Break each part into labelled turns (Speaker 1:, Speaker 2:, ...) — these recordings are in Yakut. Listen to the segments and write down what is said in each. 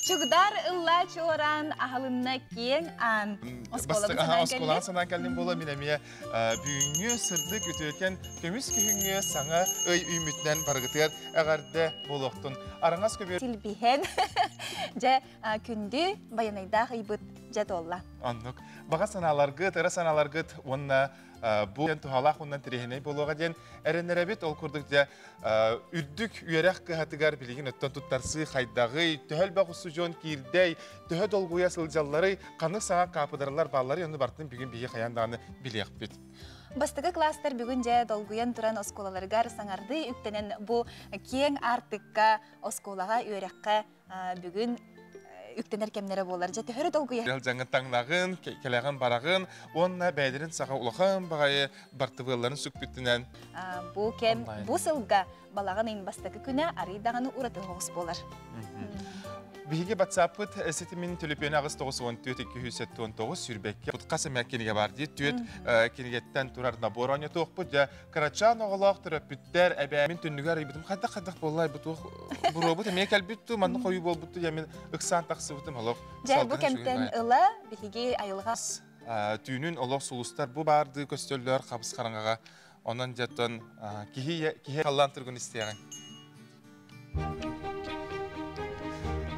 Speaker 1: Чугдар ылла чуоран аһылынна киэҥ аан. Оскуолабын санаан
Speaker 2: Оскуолаҕа санаан кэллим буола мин эмиэ бүгүҥҥү сырдык үтүөкэн көмүс күһүҥҥү саҥа ый үүммүтүнэн барыгытыгар эҕэрдэ буолуохтун. Араҥас көбүөр
Speaker 1: Силбиһэн дьэ күндү байанайдаах ыйбыт дьэ туолла.
Speaker 2: Оннук. Баҕа санааларгыт, ыра санааларгыт уонна бу туһалаах уонна интэриэһинэй буолуоҕа диэн эрэнэрэбит. Ол курдук дьэ үрдүк үөрэх кыһатыгар билигин өттөн туттарсыы хайдаҕый, төһө элбэх устудьуон киирдэй, төһө долгуйа сылдьалларый, ханнык саҥа каапыдаралар баалларый, ону барытын бүгүн биһиги хайаан даҕаны билиэхпит.
Speaker 1: Бастакы класстар бүгүн дьэ долгуйан туран оскуолаларыгар саҥардыы үктэнэн бу киэҥ аартыкка оскуолаҕа үөрэххэ бүгүн үктэнэр кэмнэрэ буолар. Дьэ төһөрө долгуйа.
Speaker 2: Дьаҥын таҥнаҕын, кэлэҕин бараҕын уонна бэйэлэрин саха улахан баҕайы бартыбыалларын сүкпүтүнэн.
Speaker 1: Бу кэм бу сылга балаҕан ыйын бастакы күнэ арый даҕаны ураты оҕус буолар.
Speaker 2: Биһиги батсааппыт ситимин төлөпүөнэ аҕыс 94 279 сүүрбэккэ хас эмэ кинигэ бар дии түөрт кинигэттэн турар набор оонньотуохпут дьэ кырачаан оҕолоох төрөппүттэр эбээмин түннүгэр арыйбытым хайдах хайдах буолла бу туох буруобут эмиэ кэлбит туу манна хойуу буолбут туу мин ыксаан тахсыбытым олох
Speaker 1: дьэ бу кэмтэн ыла биһиги айылҕа
Speaker 2: түүнүн олох сулустар бу баардыы көстөллөр хабыс хараҥаҕа онон дьэттон киһи киһи халлаан тургун истиэҕиҥ.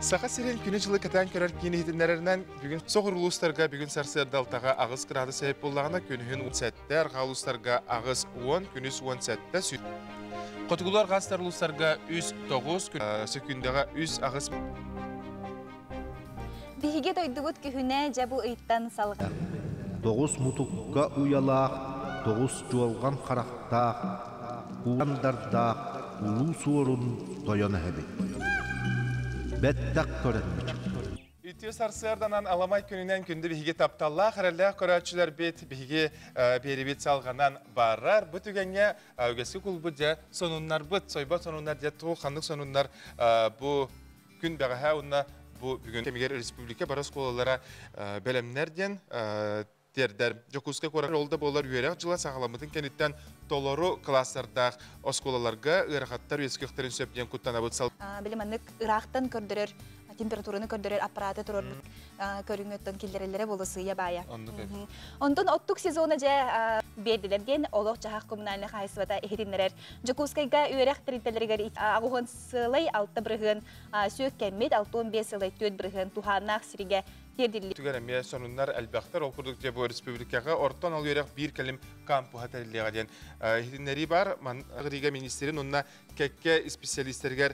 Speaker 2: Саха сирин күнү-дьылы кэтээн көрөр киин иһитиннэрэринэн бүгүн соҕуруу улуустарга бүгүн сарсыарда алтаҕа аҕыс градус эһип буоллаҕына күнүһүн 7, арҕаа улуустарга 8-10, күнүс 17 сүт. Хотугулуу арҕаастар улуустарга 3-9, сөкүүндэҕэ 3-8.
Speaker 1: Биһиги дойдубут күһүнэ дьэ бу ыйтан салҕа.
Speaker 3: Тоҕус мутукка уйалаах, тоҕус дьуолҕан харахтаах, куурандардаах улуу суорун тойон эһэбит. Бэттэх көрөн мичик.
Speaker 2: Үтүө сарсыарданан аламай күнүнэн күндү биһиги тапталлаах, эрэллээх көрөөччүлэрбит биһиги биэрибит салҕанан барар. Бу түгэҥҥэ үгэскэ кулбут дьэ сонуннарбыт, сойбот сонуннар дьэ туох ханнык сонуннар бу күн бэҕэһээ уонна бу бүгүн кэмигэр республика бары оскуолалара бэлэмнэр диэн тиэрдэр. Дьокуускай куорат ол да буолар үөрэх дьыла саҕаламмытын кэнниттэн толору класстардаах оскуолаларга ыарахаттар үөскүөхтэрин сөп диэн куттанабыт.
Speaker 1: Били маннык ыраахтан көрдөрөр температураны көрдөрөр аппараты турорбут көрүҥөттөн киллэрэллэрэ буолу сыыйа баайа. Онтон оттук сезона дьэ биэрдилэр диэн олох-дьаһах коммунальнай хаһайыстыбата иһитиннэрэр. Дьокуускайга үөрэх тэрилтэлэригэр аҕуһун сылай 6% сүөккэммит, 65 сылай 4% туһааннаах сиригэ тиэрдиллибит.
Speaker 2: Түгэн эмиэ сонуннар элбэхтэр. Ол курдук дьэ бу республикаҕа ортон ол үөрэх биир кэлим кампуһа тэриллиэҕэ диэн иһитиннэрии бар. Рига министрин уонна кэккэ исписэлиистэригэр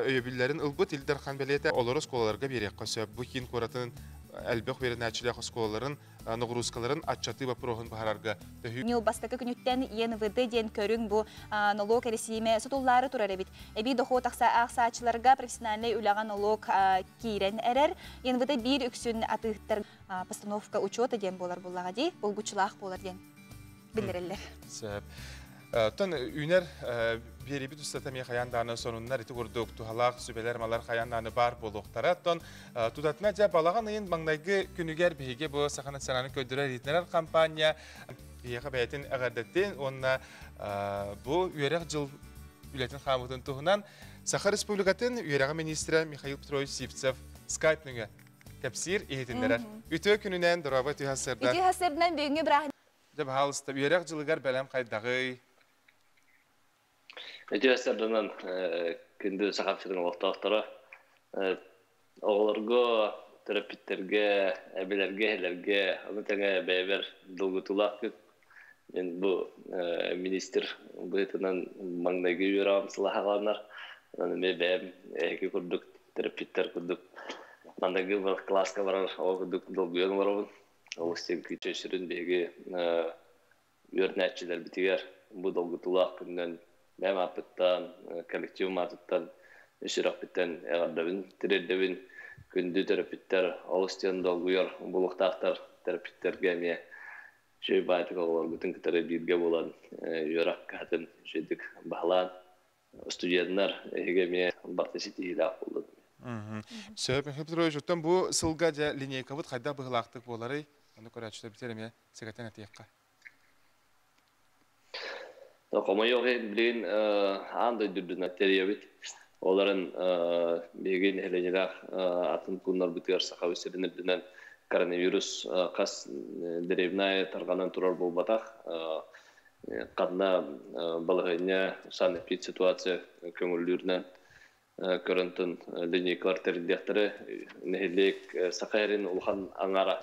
Speaker 2: өйөбүллэрин ылбыт Ил Дархан бэлиэтэ олору оскуолаларга биэриэххэ сөп. Бу киин куоратын элбэх үөрэнээччилээх оскуолаларын ноҕуруускаларын аччатыы боппуруоһун быһаарарга төһүү.
Speaker 1: Ньыл бастакы күнүттэн ЕНВД диэн көрүҥ бу нолуок эрэсиимэ сотуллаары турар эбит. Эбии дохуот ахсааччыларга профессиональнай үлэҕэ нолуок киирэн эрэр. ЕНВД биир үксүн атыыһыттар постановка учета диэн буолар буллаҕа дии, булгуччулаах буолар диэн биллэрэллэр.
Speaker 2: Сөп. Оттон үүнэр биэрибит устата эмиэ хайаан даҕаны сонуннар ити курдук туһалаах сүбэлэр-малар хайаан даҕаны баар буолуохтара. Оттон тутатына дьэ балаҕан ыйын маҥнайгы күнүгэр биһиги бу Саха национальнай көрдөрөр иһитиннэрэр компания биһиэхэ бэйэтин эҕэрдэтин уонна бу үөрэх дьыл үлэтин хаамыытын туһунан Саха Республикатын үөрэҕин министрэ Михаил Петрович Сивцев скайп нөҥүө кэпсиир иһитиннэрэр. Үтүө күнүнэн, дорообо үтүө сарсыарда.
Speaker 1: Үтүө сарсыарданан бүгүҥҥү бырааһынньык
Speaker 2: Дьэ, баһаалыста, үөрэх дьылыгар бэлэм хайдаҕый?
Speaker 4: Үтүө сарданан күндү Саха сирин олохтоохторо оҕолорго, төрөппүттэргэ, эбэлэргэ, эһэлэргэ, ону тэҥэ бэйэбэр долгутуулаах күн. Мин бу министр быһыытынан маҥнайгы үөрэҕим сылаһаҕаланар. Онон эмиэ бэйэм эһиги курдук, төрөппүттэр курдук маҥнайгы кылааска барар оҕо курдук долгуйан олоробун. Олус диэн күүтэ сүрүн биһиги үөрэнээччилэрбитигэр бу долгутуулаах күнүнэн бэйэм ааппыттан, коллективым аатыттан, сүрэхпиттэн эҕэрдэбин тириэрдэбин. Күндү төрөппүттэр олус диэн долгуйар буолуохтаахтар төрөппүттэргэ эмиэ үчүгэй баайтык оҕолоргутун кытары бииргэ буолан үөрэх кыһатын үчүгэйдик баһылаан студеннар эһиги эмиэ барыта ситиһиилээх буоллун.
Speaker 2: Сөп, Михаил Петрович, оттон бу сылга дьэ линейкабыт хайдах быһыылаахтык буоларый? Ону көрөөччүлэрбитигэр эмиэ сэгэтэн этиэххэ.
Speaker 4: Хомойуох иһин билигин аан дойду үрдүнэн тэрийэбит. Оларын биһиги нэһилиэнньэлээх атын пууннарбытыгар Саха сирин үрдүнэн коронавирус хас дэриэбинэ тарҕанан турар буолбатах. Ханна балаһыанньа санэпид ситуация көҥүллүүрүнэн көрөнтөн линейкалар тэриллиэхтэрэ. Нэһилиэк Саха сирин улахан аҥара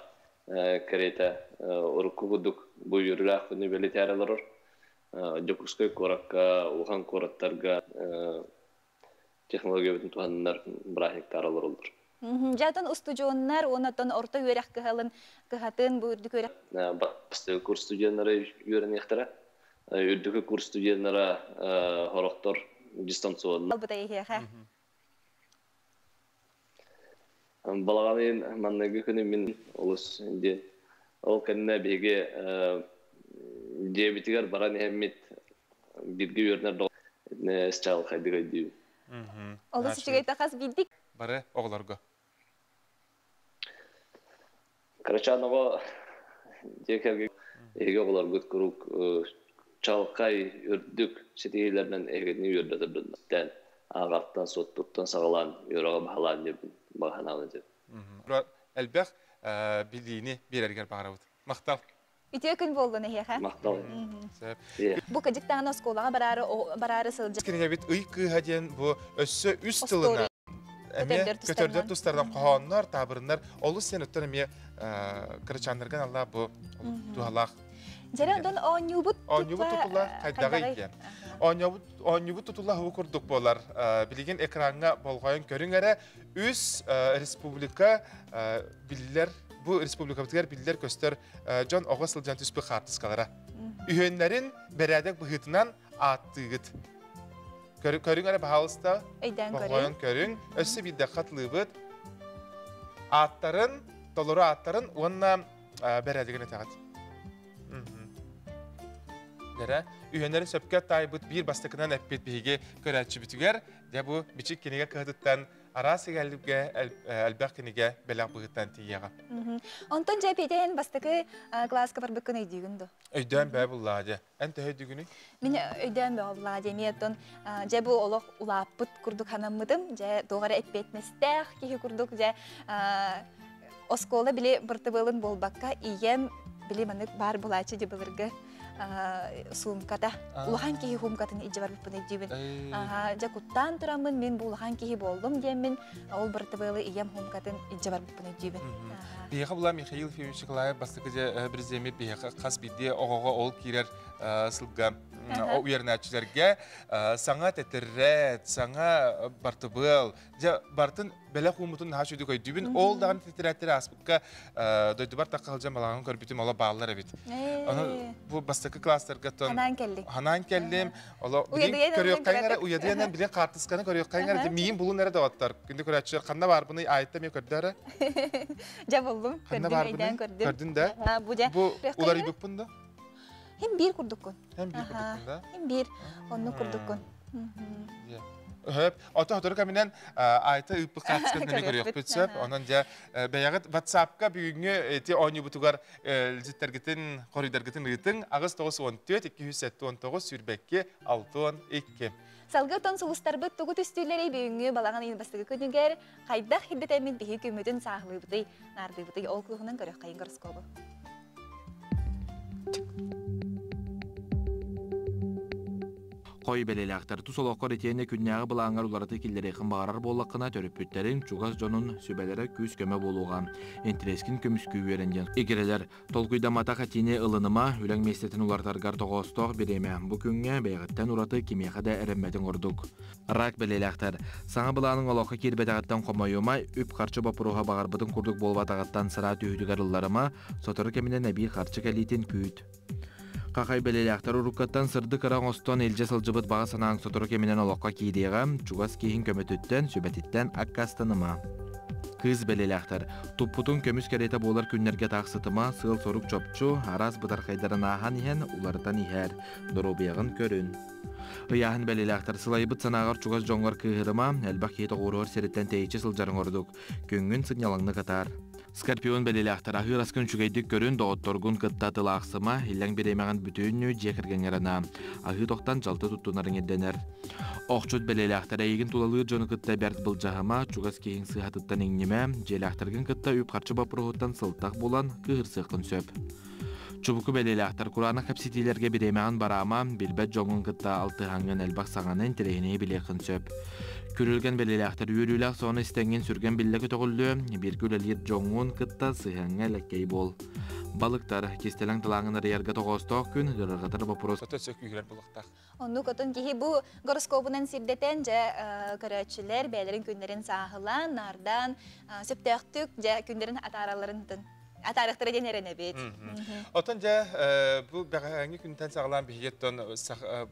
Speaker 4: кэриэтэ урукку курдук бу үөрүүлээх күнү бэлиэтээри олорор. Дьокуускай куоракка, улахан куораттарга технологиябытын туһаннар бырааһынньыктар олороллор.
Speaker 1: Дьэ, устудьуоннар уонна орто үөрэх кыһалын кыһатын бу үрдүк үөрэх
Speaker 4: Бастакы курс студенттара үөрэниэхтэрэ. Үрдүкү курс студенттара хорохтор дистанционно.
Speaker 1: Албыта иһиэхэ.
Speaker 4: Балаҕан манныгы күнү мин олус диэн. Ол кэннэ биһиги дьиэбитигэр баран иһэммит бирги үөрэнэр счал хайдык өйдүүбүн.
Speaker 1: Олус үчүгэй тахас биддик.
Speaker 2: Бары оҕолорго.
Speaker 4: Кырачаан оҕо дьиэ кэргэн эһиги оҕолоргут куруук чалкай үрдүк ситиһиилэринэн эһигини үөрдэ турдуннар. Ааҕартан, суоттуттан саҕалаан үөрэҕи баһылаан диэбин баҕа диэн.
Speaker 2: Элбэх билиини биэрэргэр баҕарабыт. Махтал.
Speaker 1: Үтүө күн буоллун эһиэхэ.
Speaker 4: Махтал.
Speaker 1: Бу кыдьыктаҕына оскуолаҕа бараары бараары сылдьар.
Speaker 2: Кинигэбит ый кыыһа диэн бу өссө үс тылына эмиэ көтөрдөр тустарынан хоһооннор, таабырыннар олус сен оттон эмиэ кырачааннарган алла бу туһалаах.
Speaker 1: Дьэрэ онтон оонньуубут
Speaker 2: Оонньуубут тутула хайдаҕый диэн. Оонньуубут тутула хуу курдук буолар. Билигин экраҥҥа болҕойон көрүҥ эрэ үс республика биллэр бу республикабытыгар биллэр-көстөр дьон оҕо сылдьан түспүт хаартыскалара. Үһүөннэрин бэрээдэк быһыытынан ааттыыгыт. Көрүҥ эрэ баһаалыста.
Speaker 1: Өйдөөн
Speaker 2: көрүҥ. Көрүҥ. Өссө биирдэ хатылыыбыт. Ааттарын, толору ааттарын уонна бэрээдэгин этэҕит. Дэрэ, үһүөннэрин сөпкө таайбыт биир бастакынан эппит биһиги көрөөччүбүтүгэр, дьэ бу бичик кинигэ кыһатыттан араас эгэлгэ элбэх кинигэ бэлэх быһыттан тиийиэҕэ.
Speaker 1: Онтон дьэ Петя бастакы кылааска барбыккын өйдүүгүн дуо?
Speaker 2: Өйдөөн бээ буллаа дьэ. Эн төһө өйдүүгүнүй?
Speaker 1: Мин өйдөөн бээ буллаа дьэ. Эмиэ оттон дьэ бу олох улааппыт курдук ханаммытым. Дьэ туох эрэ эппиэтинэстээх киһи курдук дьэ оскуола били быртыбыалын буолбакка ийэм били маннык баар булааччы дьэ былыргы суумката. Улахан киһи суумкатын илдьэ барбыппын өйдүүбүн. Дьэ куттаан тураммын мин бу улахан киһи буоллум диэммин ол быртыбыалы ийэм суумкатын илдьэ барбыппын өйдүүбүн.
Speaker 2: Биһиэхэ була Михаил Ефимович Николаев бастакы дьэ президеммит биһиэхэ хас биирдии оҕоҕо ол киирэр сылга үөрэнээччилэргэ саҥа тэтэрээт, саҥа бартыбыал, дьэ бартын бэлэх ууммутун наһаа үчүгүйдүк өйдүүбүн. Ол даҕаны тэтэрээттери ааспыкка дойдубар тахха сылдьан балаҕан көрбүтүм ола бааллар эбит. Аны бу бастакы класстарга тон
Speaker 1: ханаан кэллим.
Speaker 2: Ханаан кэллим. Оло билин көрүөххайын эрэ уйадыйанан билин хаартысканы көрүөххайын эрэ миин булун эрэ доҕоттор. Күндү көрөөччүлэр ханна баарбыный айта эмиэ көрдө эрэ.
Speaker 1: Дьэ буллум.
Speaker 2: Ханна баарбыный?
Speaker 1: Көрдүм.
Speaker 2: Көрдүн да?
Speaker 1: Бу дьэ.
Speaker 2: Бу уларыйбыппын да?
Speaker 1: Хим биир курдуккун.
Speaker 2: Хим биир курдуккун да?
Speaker 1: Хим биир оннук курдуккун.
Speaker 2: Хөп. Ото хотору кэминэн айта ыыппыт хаартыскатын эмиэ көрүөхпүт сөп. Онон дьэ бэйэҕит WhatsApp-ка бүгүҥҥү ити оонньуубутугар илдьиттэргитин, хоруйдаргытын ыытыҥ. 8 94 279 22 62.
Speaker 1: Салгыы оттон сулустарбыт тугу түстүүлэрий бүгүҥҥү балаҕан ыйын бастакы күнүгэр хайдах ирдэтэммит биһи күммүтүн сааһылыыбытый, наардыыбытый ол туһунан көрүөххэйин гороскобу.
Speaker 5: Хой бэлэлээхтэр тус олоххор итиэннэ күннээҕи былааҥҥар уларытыы киллэриэххин баҕарар буоллаххына, төрөппүттэриҥ, чугас дьонун сүбэлэрэ күүс-көмө буолуоҕа. Интэриэскин көмүскүү үөрэн диэн. Игирэлэр, толкуйдамматах этиини ылыныма, үлэҥ миэстэтин уларытаргар тоҕоостоох бириэмэ. Бу күҥҥэ бэйэҕиттэн ураты кимиэхэ да эрэммэтиҥ ордук. Рак бэлиэлээхтэр, саҥа былааныҥ олоххо киирбэтэҕиттэн хомойума, үп-харчы боппуруоһа баҕарбытыҥ курдук буолбатаҕыттан сыраа түһүүтүгэр ылларыма, сотору кэминэн эбии харчы кэлиитин күүт. Хахай бэлиэлээхтэр уруккаттан сырдык ыра оҥостон илдьэ сылдьыбыт баҕа санааҥ сотору кэминэн олоххо киириэҕэ, чугас киһиҥ көмөтүттэн, сүбэтиттэн аккаастаныма. Кыыс бэлиэлээхтэр, туппутуҥ көмүс кэриэтэ буолар күннэргэ таах сытыма, сыал-сорук чопчу, араас бытархайдарын ааһан иһэн уларытан иһээр, доруобуйаҕын көрүн. Ыйааһын бэлиэлээхтэр сылайбыт санааҕар чугас дьоҥҥор кыыһырыма, элбэх киһи тоҕуоруһар сириттэн тэйиччи сылдьарыҥ ордук, күҥҥүн сынньалаҥнык атаар. Скорпион бэлиэлээхтэр аһыыр аскын үчүгэйдик көрүн, доҕотторгун кытта тылаахсыма, иллэҥ бириэмэҕин бүтүннүү дьиэ кэргэҥҥэр анаа. Аһыы тохтон дьалты туттунарыҥ ирдэнэр. Охчут бэлиэлээхтэр эйигин тулалыыр дьону кытта бэрт былдьаһыма, чугас киһиҥ сыыһатыттан иҥнимэ, дьиэлээхтэргин кытта үп-харчы боппуруоһуттан сылтах булан, кыыһырсыаххын сөп. Чубуку бэлиэлээхтэр кураанах кэпсэтиилэргэ бириэмэҕин бараама, билбэт дьоҥҥун кытта алтыһаҥҥын элбэх саҥаны, интэриэһинэйи билиэххин сөп. Күрүлгэн бэлиэлээхтэр үөрүүлээх соҕуну истэҥҥин сүргэн биллэ көтөҕүллүө, бииргэ үлэлиир дьоҥҥун кытта сыһыаҥҥа элэккэй буол. Балыктар, кистэлэҥ талааҥҥын арыйарга тоҕоостоох күн, ыарырҕатар боппуруос
Speaker 2: Өтө өссө күүһүрэр буолуохтаах.
Speaker 1: Оннук отон киһи бу гороскобунан сирдэтэн дьэ көрөөччүлэр бэйэлэрин күннэрин сааһылаан, наардаан, сөптөөхтүк дьэ күннэрин атааралларын атаарыахтара диэн эрэнэбит.
Speaker 2: Отон дьэ бу бэҕэһээҥҥи күнтэн саҕалаан биһиги оттон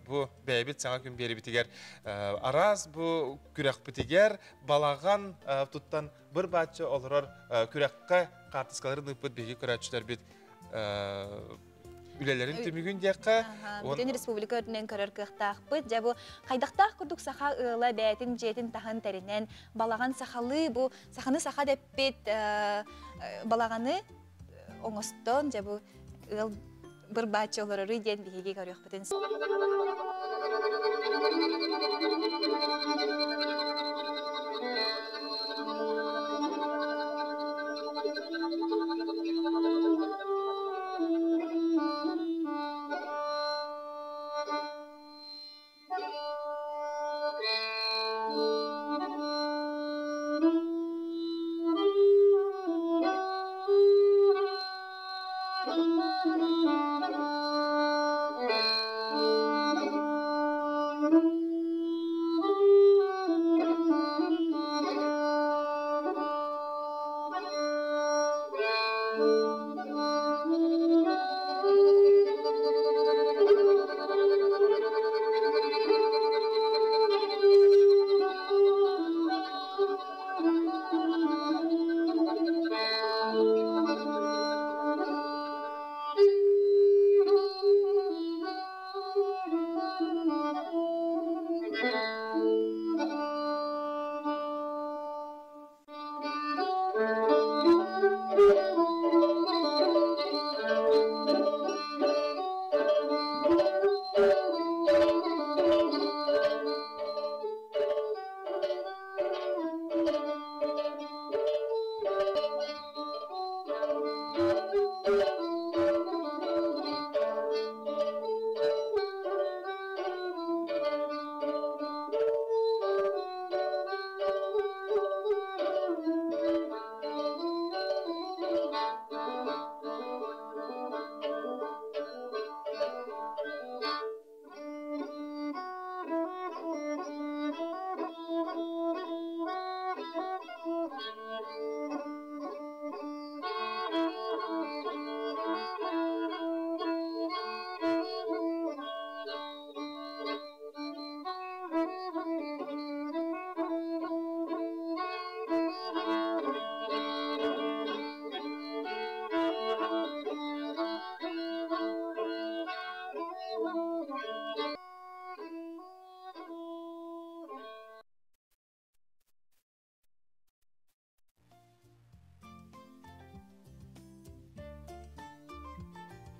Speaker 2: бу бэйэбит саҥа күн биэрибитигэр араас бу күрэхпитигэр балаҕан туттан быр бааччы олорор күрэххэ хаартыскаларын ыыппыт биһиги көрөөччүлэрбит үлэлэрин түмүгүн диэххэ.
Speaker 1: Бүтүн республика үрдүнэн көрөр кыахтаахпыт. Дьэ бу хайдахтаах курдук саха ыала бэйэтин дьиэтин таһын тэринэн балаҕан сахалыы бу саханы саха дэппит балаҕаны оҥостон дьэ бу ыал бырбааччы олороруй диэн биһиги көрүөхпүтүн.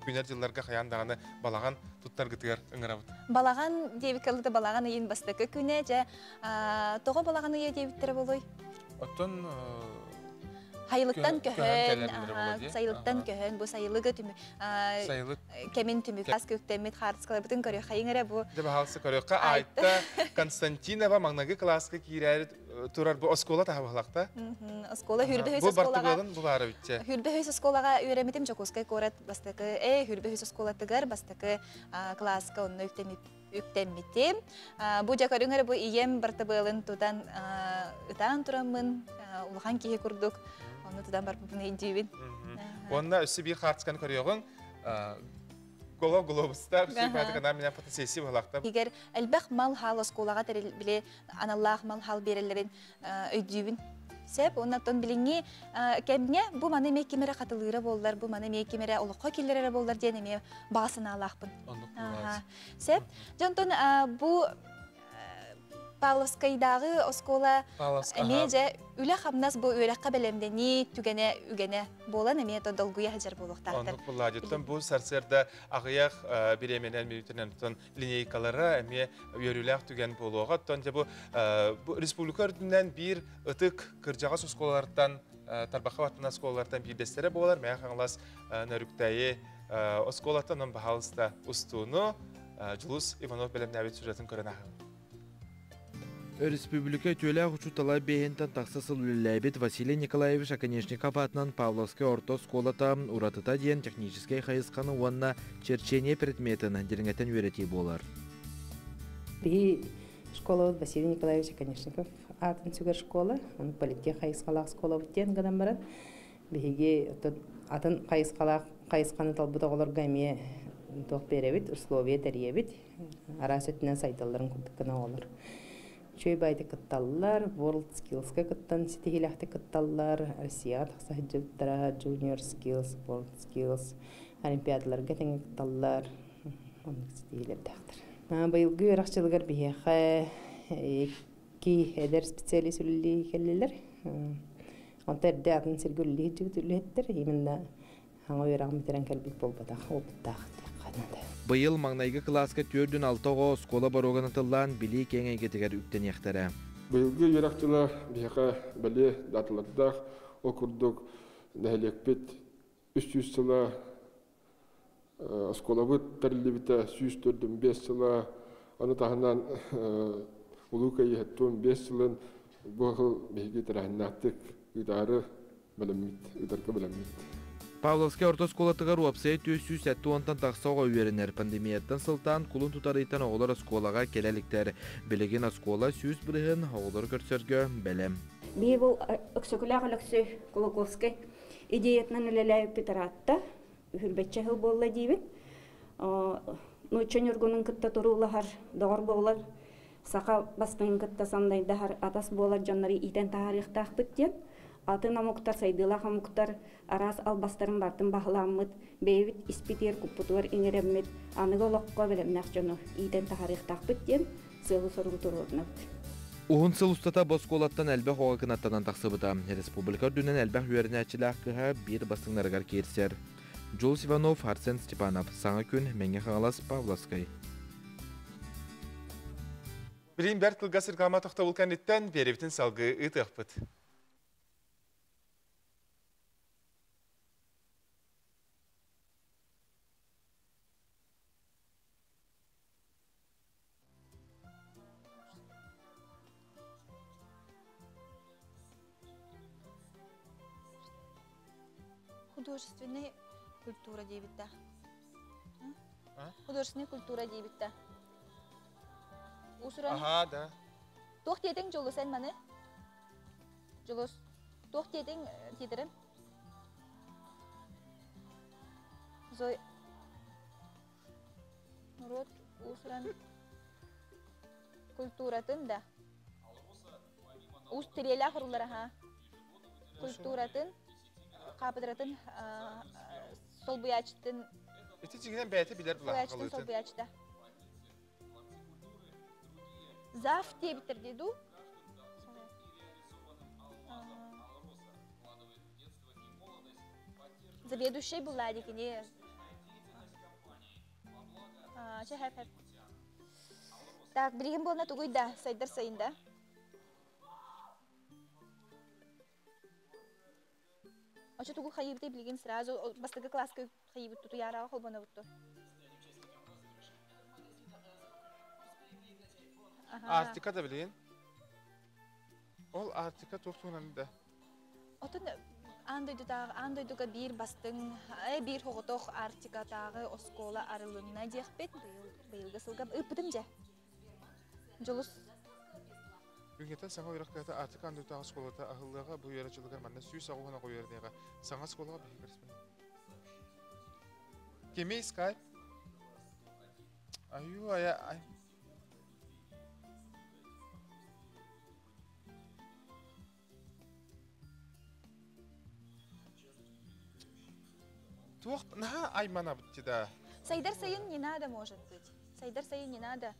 Speaker 2: Күнэр дьылларга хайаан даҕаны балаҕан туттаргытыгар ыҥырабыт.
Speaker 1: Балаҕан диэбиккэ дылы балаҕан ыйын бастакы күнэ дьэ тоҕо балаҕан ыйа диэбиттэрэ буолуой?
Speaker 2: Оттон
Speaker 1: Сайылыктан көһөн, сайылыктан көһөн, бу сайылыгы түмү
Speaker 2: сайылык
Speaker 1: кэмин түмүк ас күктэммит хаартыскаларбытын көрүөххэйиҥ эрэ бу.
Speaker 2: Дьэ баһаалыста көрүөххэ. Айта Константинова маҥнайгы кылааска киирээри турар бу оскуола таһабылахта.
Speaker 1: Оскуола хүрбэ
Speaker 2: Бу бартыбыалын бу баара бүтчэ.
Speaker 1: Хүрбэ үс оскуолаҕа үөрэммитим Дьокуускай куорат бастакы хүрбэ үс оскуолатыгар бастакы кылааска онно үктэммитим. Бу дьэ көрүҥ эрэ бу ийэм бартыбыалын тутан ытаан тураммын улахан киһи курдук ону тутан барбыппын өйдүүбүн.
Speaker 2: Уонна өссө биир хаартысканы көрүөҕүҥ. Голо глобуста психопатика меня фотосессия буолахта.
Speaker 1: Егер элбэх мал-хал оскуолаҕа тэрил аналлаах мал-хал биэрэллэрин өйдүүбүн. Сеп, оннаттан билиҥҥи кэмҥэ бу маны эмиэ ким эрэ хатылыыра буоллар, бу маны эмиэ ким эрэ олоххо киллэрэрэ буоллар диэн эмиэ баҕа санаалаахпын.
Speaker 2: Оннук
Speaker 1: Сеп, дьонтон бу Павловскайдааҕы оскуола эмиэ дьэ үлэ-хамнас бу үөрэххэ бэлэмнэнии түгэнэ үгэнэ буолан эмиэ то долгуйа сылдьар буолуохтаахтар.
Speaker 2: Оннук булла. Бу сарсыарда аҕыйах бириэмэнэн мүнүүтэнэн оттон линейкалара эмиэ үөрүүлээх түгэн буолуоҕа. Оттон дьэ бу республика үрдүнэн биир ытык кырдьаҕас оскуолалартан Тарбахха баттана оскуолалартан биирдэстэрэ буолар Мэҥэ Хаҥалас Нөрүктэйи оскуолаттан он баһаалыста устууну Дьулус Иванов бэлэмнээбит сюжетын көрөн ааһыҥ.
Speaker 5: Өрөспүүбүлүкэ үтүөлээх учуутала биэһинтэн тахса сыл үлэлээбит Василий Николаевич Оконешников аатынан Павловскай орто оскуолата уратыта диэн техническэй хайысханы уонна черчение предметин дириҥэтэн үөрэтии буолар.
Speaker 6: Биһи школабыт Василий Николаевич Оконешников аатын сүгэр школа, оны политех хайысхалаах школабыт диэн гынан баран, биһиги атын хайысхалаах хайысханы талбыт оҕолорго эмиэ туох биэрэбит, условия тэрийэбит. Араас өттүнэн сайдалларын курдук гына оҕолор. Үчүгэй баайдык кытталлар, World Skills-ка кыттан ситиһиилээхтик кытталлар, Россияҕа тахса сылдьыбыттара, Junior Skills, World Skills олимпиадаларга тэҥэ кытталлар, оннук ситиһиилэрдээхтэр. Быйылгы үөрэх дьылыгар биһиэхэ икки эдэр специалист үлэлии кэллилэр. Онто эрдэ атын сиргэ үлэлии сылдьыбыт үлэһиттэр именно Саҥа үөрэҕин бүтэрэн кэлбит буолбатах, опыттаах диэххэ наада.
Speaker 5: Быйыл маҥнайгы кылааска 46 оҕо оскуола боруогун атыллаан билии киэҥ эйгэтигэр үктэниэхтэрэ.
Speaker 7: Быйылгы үөрэх дьыла биһиэхэ бэлиэ даталардаах, ол курдук нэһилиэкпит 300 сыла, оскуолабыт тэриллибитэ 145 сыла, ону таһынан Улуу Кыайыы 75 сылын бу сыл биһиги тэрээһиннээхтик ыытаары бэлэммит, ыытарга бэлэммит.
Speaker 5: Павловскай орто оскуолатыгар уопсайа 470-тан тахса оҕо үөрэнэр. Пандемияттан сылтаан кулун тутар ыйтан оҕолор оскуолаҕа кэлэ иликтэр. Билигин оскуола 100% оҕолору көрсөргө бэлэм.
Speaker 8: Биһи бу Өксөкүлээх Өлөксөй Кулаковскай идеятынан үлэлээбиппит ыраатта. Үһүрбэччэ сыл буолла диибин. Нуучча ньургунун кытта туруулаһар, доҕор буолар, саха бастыҥын кытта самнайдаһар атас буолар дьоннору иитэн таһаарыахтаахпыт диэн атын омуктар, сайдыылаах омуктар араас албастарын барытын баһылааммыт, бэйэбит испитигэр куппутугар иҥэрэммит, аныгы олоххо бэлэмнээх дьону иитэн таһаарыахтаахпыт диэн сыалы-соругу туруорунабыт.
Speaker 5: Уһун сыл устата бу оскуолаттан элбэх оҕо кынаттанан тахсыбыта. Республика үрдүнэн элбэх үөрэнээччилээх кыһа биир бастыҥнарыгар киирсэр. Джулс Иванов, Арсен Степанов. Саҥа күн, Мэҥэ Хаҥалас, Павловскай.
Speaker 2: Билигин бэрт кылгас реклама тохтобул кэнниттэн биэрэбитин салгыы ыытыахпыт.
Speaker 1: Художественная культура диэбит да. Художественная культура диэбит да. Уусуран.
Speaker 2: Аха, да.
Speaker 1: Туох диэтиҥ Дьулус эн маны? Дьулус, туох диэтиҥ тиэтэрим? Зой Норуот уус-уран культуратын да уус тириэлээх уруллара ха культуратын хаапыдыратын солбуйааччытын
Speaker 2: Ити дьиҥинэн бэйэтэ билэр
Speaker 1: солбуйааччытын солбуйааччыта зав диэбиттэр дии дуу заведующай булла дикини Чэ, хэп хэп. Так, билигин буолна тугуй да, сайдар сайын да. Очо тугу хайыбытай билигин сразу бастакы класска хайыбыт тутуяраға холбонобутту.
Speaker 2: Артика да билигин. Ол Артика туох туһунан да?
Speaker 1: Отон аан дойдутааҕы аан дойдуга биир бастыҥ, биир соҕотох Арктикатааҕы оскуола арылынна диэхпит. Быйыл быйылгы сылга ыыппытым дьэ. Дьулус
Speaker 2: Бүгүҥҥүттэн саҥа үөрэх кыһата Арктика аан дойдутааҕы оскуолата аһыллыаҕа. Бу үөрэх дьылыгар манна 100 оҕо үөрэниэҕэ. Саҥа оскуолаҕа биһиги көрүспүт. Кимий скайп? Аю ая ай. Туох наһаа айманабыт да.
Speaker 1: Сайдар сайын не надо, может быть. Сайдар сайын не надо.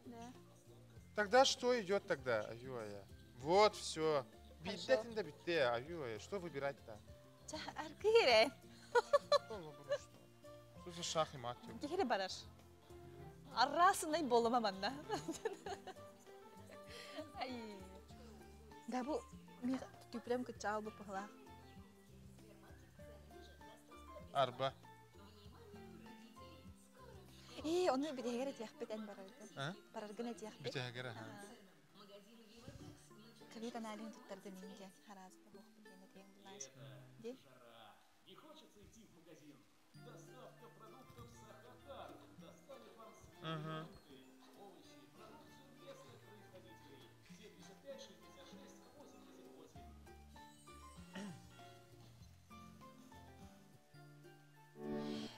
Speaker 1: Да.
Speaker 2: Тогда что идет тогда? Аюая. Вот все. Биттетин да битте. Аюая. Что выбирать-то?
Speaker 1: Аргыре.
Speaker 2: Что за шах и мат?
Speaker 1: Кихире барар. Аррасынай болума манна. Ай. Да бу түпрем кычаал бу пахла.
Speaker 2: Арба.
Speaker 1: Э, оны битегер этиэхпит эн бараргын. Бараргын этиэхпит.
Speaker 2: Битегер, аха.
Speaker 1: Ковид аналиһын туттарды мин диэн хараазыта буохпут диэн этиэҥ булааж. Ди?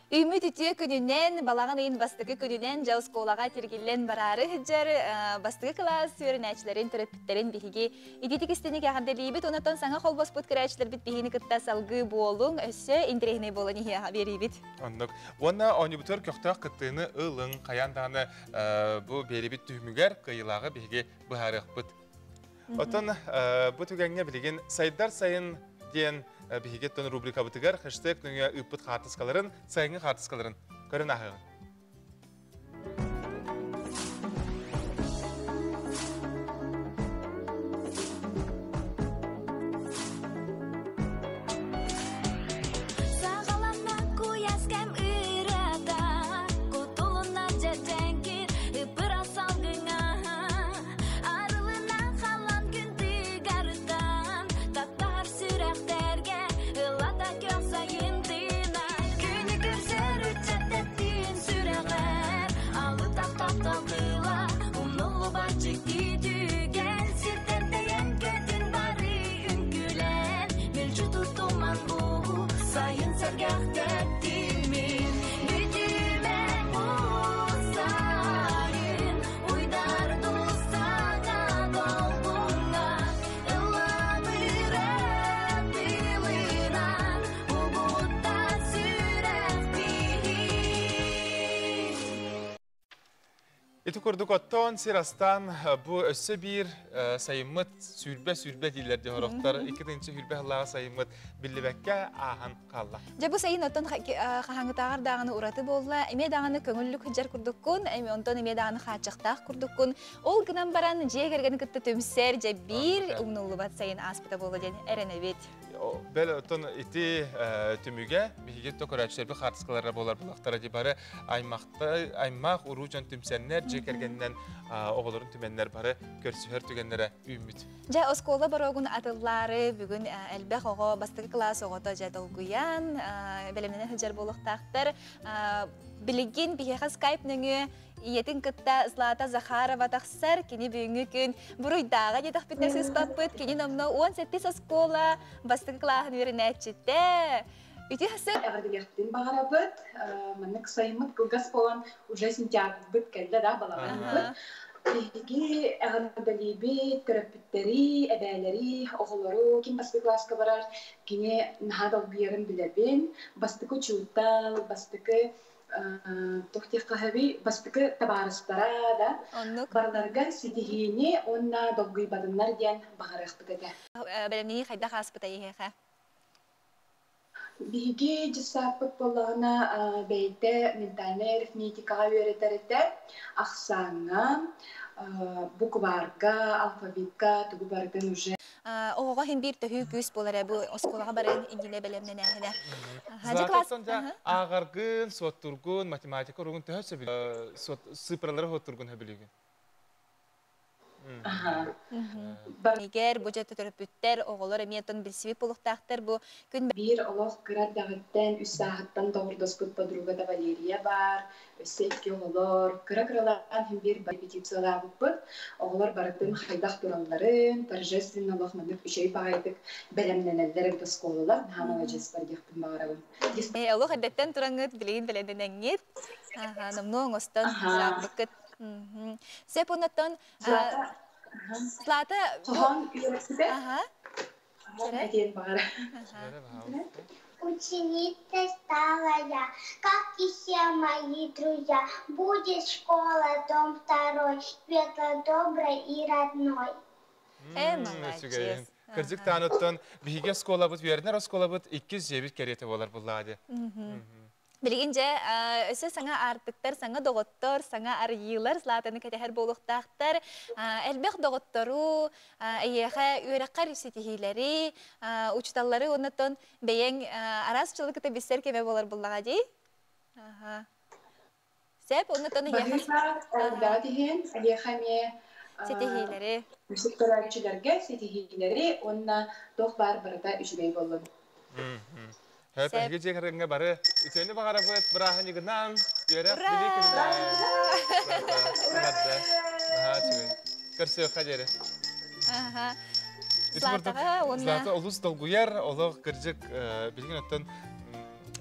Speaker 1: Үміт үтіе күнінен, балаған ыйын бастықы күнінен жау сколаға тергелен барары хыджар бастықы класс сүйерінәчілерін түріппіттерін биһиги идитик истеник яғанделейбит, онатон саңа холбоспут кірәчілер бит биһини кытта салгы болуң, өссө интирехне болан берибит.
Speaker 2: Оннук. Уонна онюбутөр көхтөөх кыттыыны ылың қаян дааны бу берибит түһүмүгэр кыйылааҕы биһиги быһаарыахпыт. Отон бу түгэҥҥэ билигин сайдар сайын диэн биһиги тон рубрикабытыгар хэштег нөҥүө ыыппыт хаартыскаларын, сайыҥҥы хаартыскаларын көрөн ааһыаҕын. Ити курдук оттон сир астан бу өссө биир сайыммыт сүрбэ-сүрбэ дииллэр дии сорохтор. Икки тыһыынча сүрбэ сыллааҕы сайыммыт биллибэккэ ааһан хаалла.
Speaker 1: Дьэ бу сайын оттон хаһааҥҥытааҕар даҕаны ураты буолла. Эмиэ даҕаны көҥүллүк сылдьар курдуккун, эмиэ онтон эмиэ даҕаны хааччахтаах курдуккун. Ол гынан баран дьиэ кэргэни кытта түмсэр, дьэ биир умнуллубат сайын ааспыта буолуо диэн эрэнэбит.
Speaker 2: Бэл оттон ити түмүгэ биһиги то көрөөччүлэрбит хаартыскалара буолар булахтара ди бары аймахта аймах уруу дьон түмсэннэр дьиэ кэргэнинэн оҕолорун түмэннэр бары көрсүһэр түгэннэрэ үүммүт.
Speaker 1: Дьэ оскуола боруогун атыллаары бүгүн элбэх оҕо бастакы кылаас оҕото дьэ долгуйан бэлэмнэнэн сылдьар буолуохтаахтар. Билигин биһиэхэ скайп нөҥүө ийэтин кытта Злата Захарова тахсар, кини бүгүҥҥү күн буруйдааҕа диэтэхпитинэ сыыспаппыт, кини номно 17 оскуола бастакы кылааһын үөрэнээччитэ. Үтүө сып.
Speaker 9: Эҕэрдэлиэхпитин баҕарабыт. Маннык сайыммыт кылгас буолан уже сентябрьбыт кэллэ да балаҕанбыт. Биһиги эҕэрдэлиибит төрөппүттэри, эбээлэри, оҕолору, ким бастакы кылааска барар, кини наһаа долгуйарын билэбин. Бастакы учуутал, бастакы туох диэххэ бастакы табаарыстара да барыларыгар ситиһиини уонна долгуйбатыннар диэн баҕарыахпыт этэ.
Speaker 1: Бэлэмнэнии хайдах ааспыта эһиэхэ?
Speaker 9: Биһиги дьыссааппыт буоллаҕына бэйэтэ ментальнай арифметикаҕа үөрэтэр этэ, ахсааҥҥа, букварга, алфавитка тугу барытын уже
Speaker 1: Оҕоҕо иһин биир төһүү күүс буолар бу оскуолаҕа барыан иннинэ бэлэмнэнээһинэ.
Speaker 2: Злата ааҕаргын, суоттургун, математика уругун төһө цифралары суоттургун сөбүлүүгүн?
Speaker 1: Егер бу жете төрөппүттэр, оҕолор эмиэ тон билсибит буолуохтаахтар бу күн
Speaker 9: Биир олох кыра эрдэҕиттэн үс сааһыттан доҕордоспут подругата Валерия баар, өссө икки оҕолор, кыра-кыралаан иһин биир репетициялаабыппыт. Оҕолор барытын хайдах туралларын, торжественно олох маннык үчүгэй баҕайытык бэлэмнэнэллэр эбит оскуолалар, наһаа маладьыастар диэхпин баҕарабын.
Speaker 1: Олох эрдэттэн тураҥҥыт, билигин бэлэмнэнэҥҥит, номнуо оҥостон ырааппыккыт. Сөп оннуттан
Speaker 9: Злата
Speaker 1: Злата
Speaker 9: хоһоон үөрэппитэ. Этиэн баҕара.
Speaker 10: Ученицей стала я, как и все мои друзья. Будет школа, дом второй, светло-доброй и родной.
Speaker 1: Э, молодец.
Speaker 2: Кырдьык тааныттан биһиги оскуолабыт, үөрэнэр оскуолабыт иккис дьиэбит кэриэтэ буолар буллаа.
Speaker 1: Билигин дьэ өссө саҥа аартыктар, саҥа доҕоттор, саҥа арыйыылар Златаны кэтэһэр буолуохтаахтар. Элбэх доҕоттору, эйиэхэ үөрэххэр ситиһиилэри, учууталлары уоннаттан бэйэҥ араас учууталы кытта билсэр кэмэ буолар буллаҕа дии. Сеп, оннуттан эйиэхэ
Speaker 9: элбэҕи тиһиэн, эйиэхэ эмиэ
Speaker 1: ситиһиилэри.
Speaker 9: Көрөөччүлэргэ ситиһиилэри уонна туох баар барыта үчүгэй буоллун.
Speaker 2: Хөп, эһиги дьиэ кэргэҥҥэ бары үтүөнү баҕарабыт, бырааһынньыгынан, үөрэх, билии күнүнэн. Наһаа үчүгэй. Көрсүөххэ диэри.
Speaker 1: Златаҕа уонна
Speaker 2: Злата олус долгуйар, олох кырдьык билигин оттон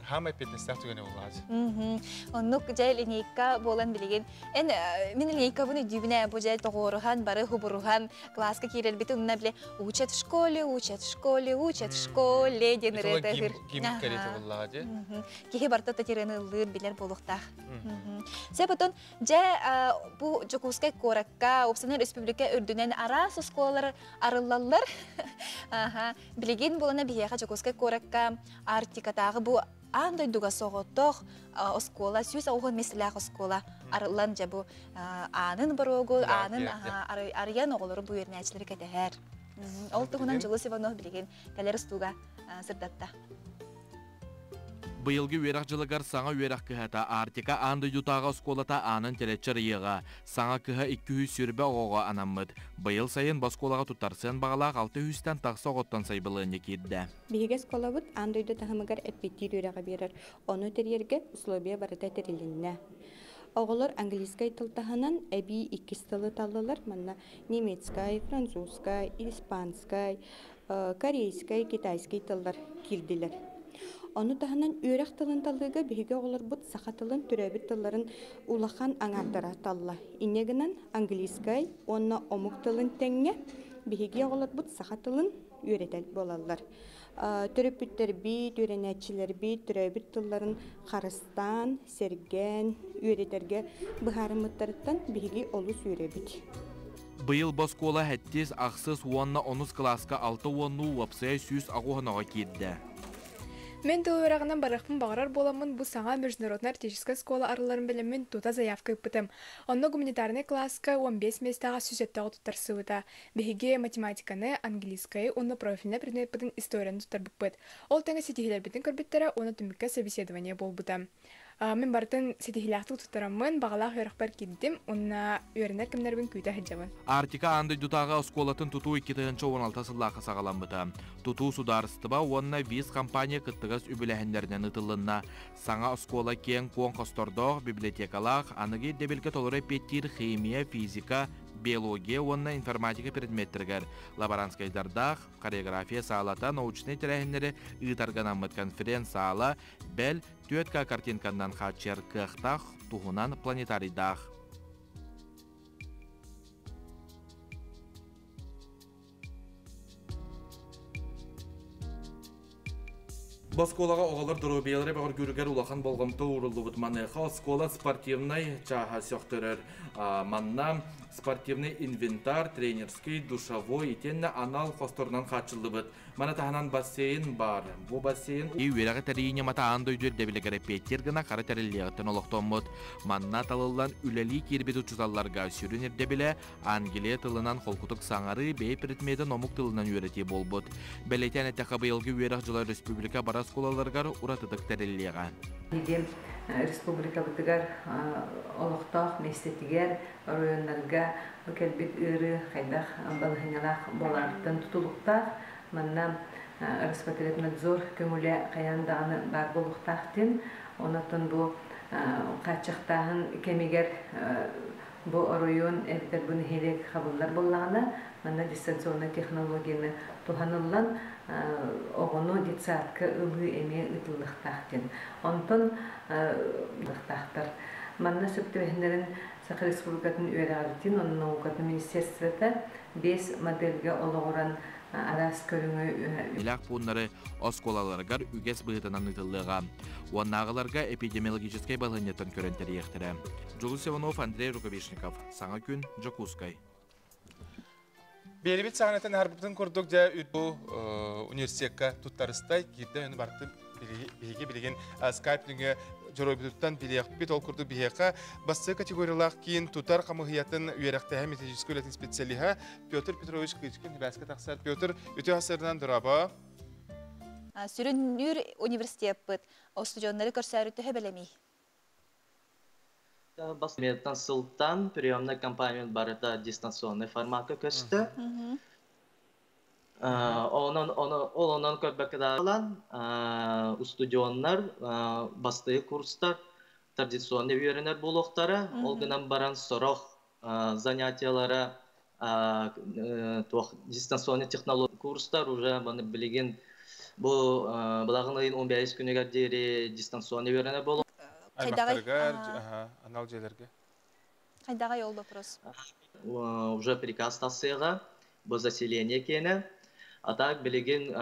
Speaker 2: хаамай эппиэтинэстээх түгэнэ буоллаҕа.
Speaker 1: Оннук дьэ линейка буолан билигин эн мин линейкабын өйдүүбүнэ бу дьэ тоҕуоруһан бары хубуруһан класска киирэрбит онно биле учат в школе, учат в школе, учат в школе диэн ырыата
Speaker 2: Гимн кэриэтэ буоллаҕа дии.
Speaker 1: Киһи барыта татирыны ыллыыр билэр буолуохтаах. Сеп отон дьэ бу Дьокуускай куоракка, уопсайынан республика үрдүнэн араас оскуолалар арыллаллар. Билигин буолана биһиэхэ Дьокуускай куоракка Арктикатааҕы бу аан дойдуга соҕотох оскуола, 190 миэстэлээх оскуола арыллан дьэ бу аанын боруогу, аанын арыйан оҕолору бу үөрэнээччилэри кэтэһэр. Ол туһунан Дьулус Иванов билигин кэлэр устууга сырдатта.
Speaker 5: Быйылгы үөрэх дьылыгар саҥа үөрэх кыһата Арктика аан дойдутааҕы оскуолата аанын тэлэччи арыйыаҕа. Саҥа кыһа 220 оҕоҕо анаммыт. Быйыл сайын бу оскуолаҕа туттарсыан баҕалаах 600-тэн тахса оҕоттон сайбылыанньа киирдэ.
Speaker 8: Биһиги оскуолабыт аан дойду таһымыгар эппиэттиир үөрэҕи биэрэр. Ону тэрийэргэ условия барыта тэрилиннэ. Оҕолор английскай тыл таһынан эбии иккис тылы таллылар. Манна немецкай, французскай, испанскай, корейскай, китайский тыллар киирдилэр. Ону таһынан үөрэх тылын талыыга биһиги оҕолорбут саха тылын төрөөбүт тылларын улахан аҥаардара талла. Инньэ гынан английскай уонна омук тылын тэҥҥэ биһиги оҕолорбут саха тылын үөрэтэр буолаллар. Төрөппүттэрбит, үөрэнээччилэрбит төрөөбүт тылларын харыстаан, сэргээн, үөрэтэргэ быһаарыммыттарыттан биһиги олус үөрэбит.
Speaker 5: Быйыл бу оскуола сэттис, ахсыс уонна онус кылааска алта уоннуу уопсайа 108 оҕо киирдэ.
Speaker 11: Мин тыл үөрэҕинэн барыахпын баҕарар буоламмын бу саҥа международнай арктическай школа арылларын билэммин тута заявка ыыппытым. Онно гуманитарнай кылааска 15 миэстэҕэ 107 туттарсыбыта. Биһиги математиканы, английскайы уонна профильнай предмеппытын историяны туттарбыппыт. Ол тэҥэ ситиһиилэрбитин көрбүттэрэ уонна түмүккэ собеседование буолбута. Мин барытын ситиһиилээхтик туттараммын, баҕалаах үөрэхпэр киирдим уонна үөрэнэр кэмнэрбин күүтэ сылдьабын.
Speaker 5: Арктика аан дойдутааҕы оскуолатын тутуу 2016 сыллаахха саҕаламмыта. Тутуу судаарыстыба уонна ВИЗ компания кыттыгас үбүлээһиннэринэн ыытыллынна. Саҥа оскуола киэҥ-куоҥ хостордоох, библиотекалаах, аныгы ирдэбилгэ толору эппиэттиир химия, физика, биология уонна информатика предметтэригэр лаборантскайдардаах, хореография саалата, научнай тэрээһиннэри ыытарга анаммыт конференц-саала, бэл, 4К картинканнан хааччыйар кыахтаах туһунан планетарийдаах. Бу оскуолаҕа оҕолор доруобуйалара бөҕөргүүрүгэр улахан болҕомто ууруллубут. Маныаха оскуола спортивнай чааһа сөхтөрөр. Манна спортивный инвентарь, тренерский, душевой итиэннэ анал хосторунан хааччыллыбыт. Маны таһынан бассейн баар. Бу бассейн үөрэҕи тэрийии ньымата аан дойду ирдэбилигэр эппиэттиир гына хара тэриллиэҕиттэн олохтоммут. Манна талыллан үлэлии киирбит учууталларга сүрүн ирдэбилэ Англия тылынан холкутук саҥарыы, бэйэ предметин омук тылынан үөрэтии буолбут. Бэлиэтээн эттэххэ, быйылгы үөрэх дьыла республика бары оскуолаларыгар уратытык тэриллиэҕэ.
Speaker 12: Биһиги республикабытыгар олохтоох миэстэтигэр, оройуоннарга бу кэлбит ыарыы хайдах балаһыанньалаах буоларыттан тутулуктаах. Манна Роспотребнадзор көҥүлэ хайаан даҕаны баар буолуохтаах диэн. Онон бу хааччахтааһын кэмигэр бу оройуон эбэтэр бу нэһилиэк хабыллар буоллаҕына, манна дистанционнай технологияны туһаныллан оҕону детсадка ылыы эмиэ ыытыллыахтаах диэн. Онтон ыахтаахтар. Манна сөп түбэһиннэрин Саха Республикатын үөрэҕирдин уонна наукатын министерствота 5 модельгэ олоҕуран араас көрүҥү
Speaker 5: Илээх пууннары оскуолаларыгар үгэс быһыытынан ыытыллыаҕа. Уоннааҕыларга эпидемиологическай балаһыанньаттан көрөн тэрийиэхтэрэ. Дьулус Иванов, Андрей Рукавишников. Саҥа күн, Дьокуускай.
Speaker 2: Биэрибит саҕанатын аһарбытын курдук дьэ бу университекка туттарыстай киирдэ аны бартын биһиги билигин скайп нөҥүө дьоруойбутуттан билиэхпит. Ол курдук биһиэхэ бастакы категориялаах киин тутар хамыһыйатын үөрэхтээһин методическай үлэтин специалиһа Петр Петрович Кычкин сибээскэ тахсар. Петр, үтүө сарсыарданан дорообо.
Speaker 1: Сүрүннүүр университеппыт устудьуоннары көрсөөрү төһө бэлэмий?
Speaker 13: Бастакы сылтан приемная компания барыта дистанционный форматка көстө. Онон ол онон көрбөккө даалан устудьуоннар бастакы курстар традиционный үөрэнэр буолуохтара. Ол гынан баран сорох занятиялара туох дистанционный технология курстар уже билигин бу балаҕан ыйын 15 күнүгэр диэри дистанционный үөрэнэр буолуох.
Speaker 2: Аймактарыгар, анал дьиэлэргэ.
Speaker 1: Хайдаҕай ол вопрос?
Speaker 13: Уже приказ тахсыаҕа, бу заселение киэнэ. А так билигин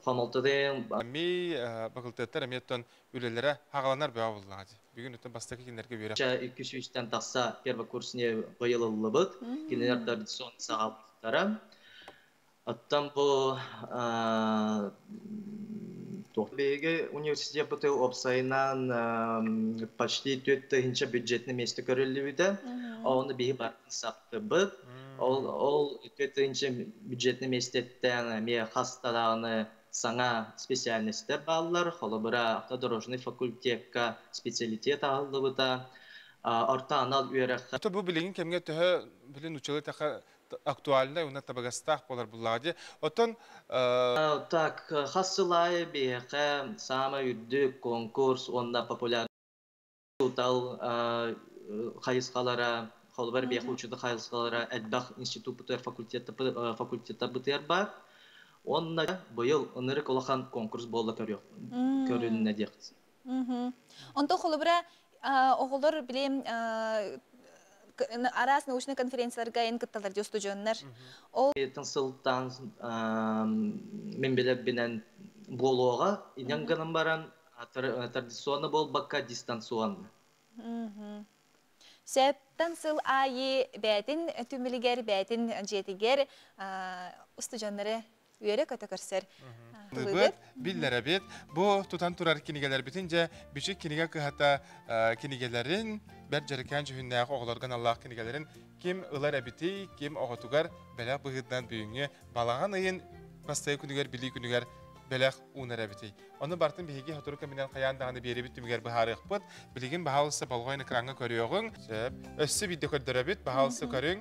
Speaker 13: хомолтоден
Speaker 2: Ми факультеттар эмиэттэн үлэлэрэ хагаланар бөҕө буллаҕа. Бүгүн өттөн бастакы кинилэргэ үөрэх.
Speaker 13: 200-тэн тахса первый курсне быйылыллыбыт. Кинилэр традиционный саҕалбыттара. Оттон бу биһиги университеппыт уопсайынан почти 4000 бюджетный место көрүллүбүтэ. Оны биһи бартын саптыбыт. Ол 4000 бюджетный местеттен эмиэ хастадааны саҥа специальностьтар бааллар. Холобура, автодорожный факультекка специалитет аһыллыбыта. Орто анал үөрэххэ.
Speaker 2: Бу билигин кэмҥэ төһө билин училы таха актуальнай уонна табыгастаах буолар буллаҕа. Оттон
Speaker 13: Так, хас сыл аайы биһиэхэ саамай үрдүк конкурс уонна популярный учуутал хайысхалара, холобур биһиэхэ учуутал хайысхалара элбэх институт факультеттар бытыар бар. Уонна быйыл ынырык улахан конкурс буолла көрүннэ диэхпит.
Speaker 1: Онтон холобура оҕолор билим араас научный конференцияларга эн кытталар дии устудьуоннар.
Speaker 13: Ол сылтан мин билэрбинэн буолуоҕа, инэн гынан баран традиционно буолбакка дистанционно.
Speaker 1: Сөптөн сыл аайы бээтин түмүлүгэр, бээтин дьиэтигэр устудьуоннары үөрэ көтө көрсөр.
Speaker 2: Быт биллэрэбит. Бу тутан турар кинигэлэрбитин дьэ бичик кинигэ кыһата кинигэлэрин бэр дьэрикээн дьүһүннээх оҕолорго аналлаах кинигэлэрин ким ылар эбитий, ким оҕотугар бэлэх быһыытынан бүгүҥҥү балаҕан ыйын бастакы күнүгэр билии күнүгэр бэлэх уунар эбитий. Ону бартын биһиги сотору кэминэн хайаан даҕаны биэрибит түмүгэр быһаарыахпыт. Билигин баһаалыста болҕойон экраҥҥа көрүөҕүҥ. Сөп. Өссө биирдэ көрдөрөбүт. Баһаалыста көрүҥ.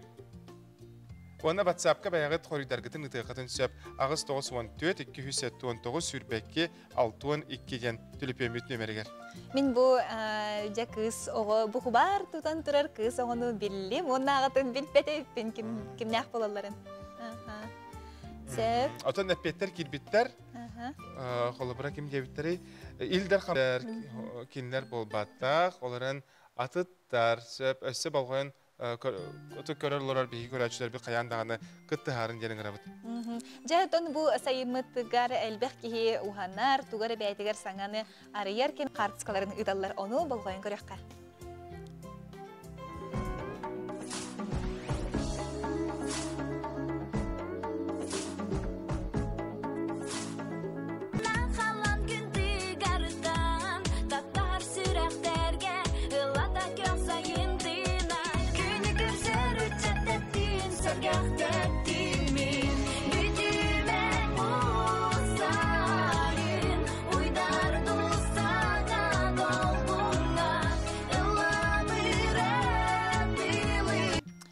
Speaker 2: Уонна WhatsApp-ка бэйэҕит хоруйдаргытын ыытыаххытын сөп. 894 279 22 62 диэн түлүпүөммүт нүөмэригэр.
Speaker 1: Мин бу дьэ кыыс оҕо бу хубаар тутан турар кыыс оҕону биллим уонна аҕатын билбэт эбиппин ким кимнээх буолалларын. Сөп.
Speaker 2: Отон эппиэттэр киирбиттэр. Холобура ким диэбиттэрий? Ил Дархан кинилэр буолбаттах, олорон атыттар сөп өссө болҕойон оту көрөр олорор биһиги көрөөччүлэрбит хайаан даҕаны кыттыһаарын диэн ыҥырабыт.
Speaker 1: Дьэ, оттон бу сайыммытыгар элбэх киһи уһанар, тугар бэйэтигэр саҥаны арыйар кэм хаартыскаларын ыыталлар. Ону болҕойон көрүөххэ.